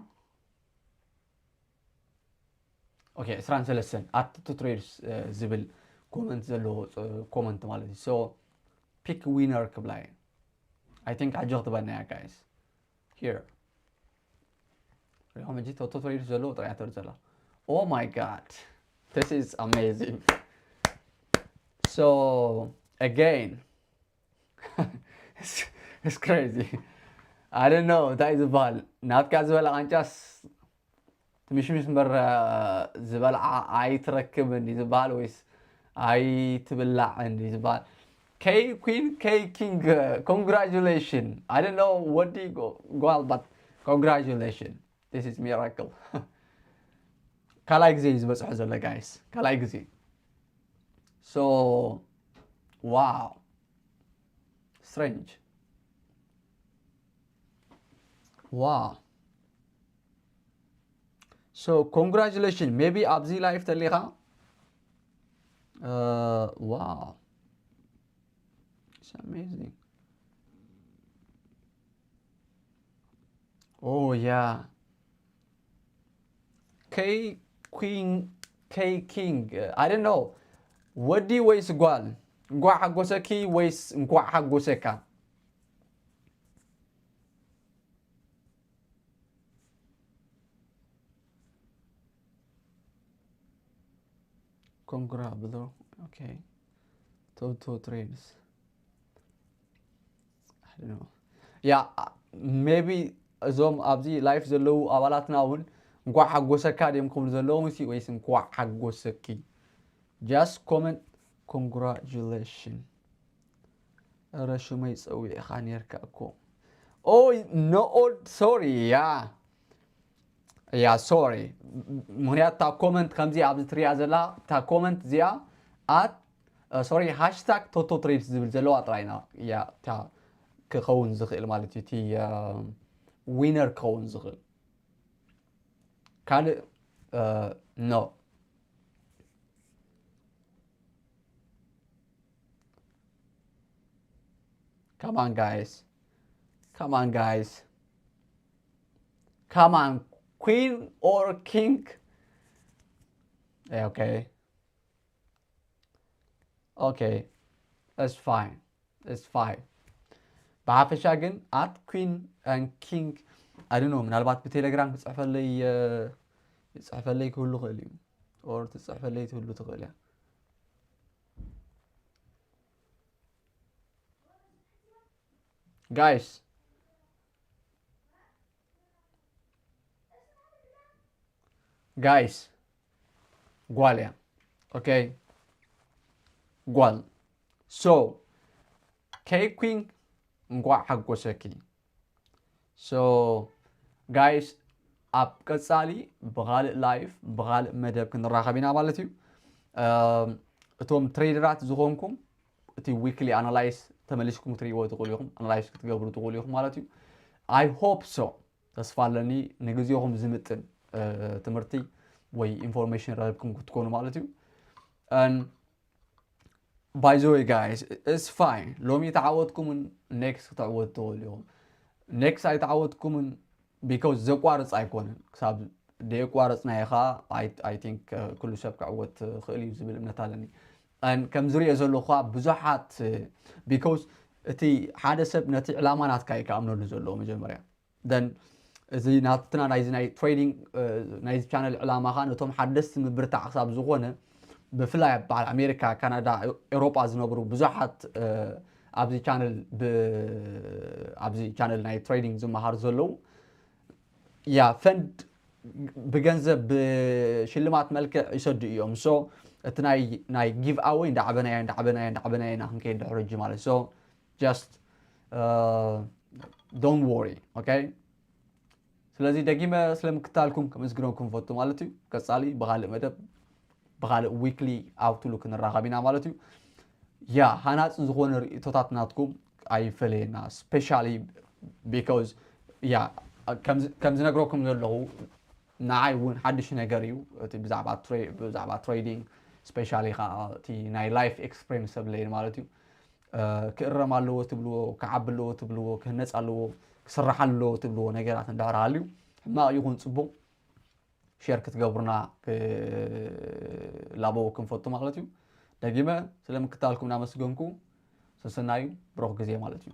Okay, ዕስራን ሰለስተን at ቶቶ ትሬድስ ዝብል comment ዘለዎ comment ማለት እዩ። So pick winner ክብላ እየ። I think ኣጆ ክትበና እያ guys. Here ሪኦም እንጂ ቶቶ ትሬድስ ዘለዎ ጥራይ እያ ትብል ዘላ። Oh my god, this is amazing. So again, it's, it's crazy. I don't know እንታይ ዝበሃል። ናትካ ዝበላ ቃንጫስ ትምሽምሽ እምበር ዝበልዓ ኣይትረክብን ድዩ ዝበሃል ወይስ ኣይትብላዕን ድዩ ዝበሃል? K queen, K king, congratulation. I don't know ወዲ ጓል, but congratulation, this is miracle. ካልኣይ ግዜ እዩ ዝበፅሖ ዘሎ guys, ካልኣይ ግዜ። So wow, strange. Wow, so congratulation. Maybe ኣብዚ live ተሊኻ። Wow, it's amazing. Oh yeah, K queen, K king, I don't know ወዲ ወይስ ጓል? እንኳዕ ሓጎሰኪ ወይስ እንኳዕ ሓጎሰካ? Congra bro. Okay, ቶቶ ትሬድስ። I don't know. Yeah, maybe እዞም ኣብዚ live ዘለዉ ኣባላትና እውን እንኳዕ ሓጎሰካ ድዮም ክብሉ ዘለዉ ምሲ ወይስ እንኳዕ ሓጎሰኪ? Just comment congratulation። እረ ሽመይ ጸዊዕኻ ኔርካ እኮ። Oh no, sorry, yeah. Yeah, sorry. ምኽንያቱ እታ comment ከምዚ ኣብዚ ትሪኣ ዘላ እታ comment እዚኣ at sorry ሃሽታግ ቶቶ ትሬድስ ዝብል ዘለዋ ጥራይ ኢና እያ እታ ክኸውን ዝኽእል ማለት እዩ። እቲ winner ክኸውን ዝኽእል ካልእ no. Come on guys, come on guys, come on, queen or king? Okay, okay, that's fine, that's fine. ብሓፈሻ ግን at queen and king, I don't know, ምናልባት ብቴሌግራም ክፅሕፈለይ ክፅሕፈለይ ክህሉ ክእል እዩ። Or ትፅሕፈለይ ትህሉ ትኽእል እያ። Guys, guys, ጓል እያ። Okay, ጓል። So K queen እንኳዕ ሓጎሰኪ። So guys, ኣብ ቀጻሊ ብኻልእ live ብኻልእ መደብ ክንራኸብ ኢና ማለት እዩ። እቶም ትሬደራት ዝኾንኩም እቲ weekly analyze ተመሊስኩም ክትሪእዎ ትኽእሉ ኢኹም፣ analyze ክትገብሩ ትኽእሉ ኢኹም ማለት እዩ። I hope so። ተስፋ ኣለኒ ንግዜኹም ዝምጥን ትምህርቲ ወይ information ረብኩም ክትኮኑ ማለት እዩ። By the way guys, it's fine። ሎሚ ተዓወትኩምን next ክትዕወት ትኽእሉ ኢኹም። Next ኣይተዓወትኩምን because ዘቋርፅ ኣይኮነን። ክሳብ ደየቋረፅናዮ ከዓ I think ኩሉ ሰብ ክዕወት ክእል እዩ ዝብል እምነት ኣለኒ። ከም ዝሪኦ ዘለኹ ከዓ ብዙሓት because እቲ ሓደ ሰብ ነቲ ዕላማ ናትካ እዩ ክኣምነሉ ዘለዎ መጀመርያ። Then እዚ ናትና ናይዚ ናይ trading ናይዚ channel ዕላማ ከዓ ነቶም ሓደስቲ ምብርታዕ ክሳብ ዝኾነ ብፍላይ ኣብ በዓል ኣሜሪካ፣ ካናዳ፣ ኤውሮጳ ዝነብሩ ብዙሓት ኣብዚ channel ኣብዚ channel ናይ trading ዝመሃሩ ዘለዉ ያ fund ብገንዘብ ብሽልማት መልክዕ ይሰዱ እዮም። So እቲ ናይ give away እንዳዓበናዮ እንዳዓበናዮ እንዳዓበናዮ ኢና ክንከይድ ድሕሪ ሕጂ ማለት so just don't worry okay። ስለዚ ደጊመ ስለምክታልኩም ከምስግነኩም ፈቱ ማለት እዩ። ቀፃሊ ብካልእ መደብ ብካልእ weekly outlook ንራኸብ ኢና ማለት እዩ። ያ ሃናፂ ዝኾነ ርእቶታት ናትኩም ኣይፈለየና specially because ያ ከም ዝነግረኩም ዘለኹ ንዓይ እውን ሓድሽ ነገር እዩ እቲ ብዛዕባ trading specially ከዓ እቲ ናይ life experience ሰብለይን ማለት እዩ። ክእረም ኣለዎ ትብልዎ፣ ክዓቢ ኣለዎ ትብልዎ፣ ክህነፅ ኣለዎ፣ ክስራሕ ኣለዎ ትብልዎ ነገራት እንድሕር ሃልዩ ሕማቕ ይኹን ፅቡቕ share ክትገብሩና ክላበወኩም ፈቱ ማለት እዩ። ደጊመ ስለምክታልኩም እናመስገንኩ ሰሰናዩ ብሩኽ ግዜ ማለት እዩ።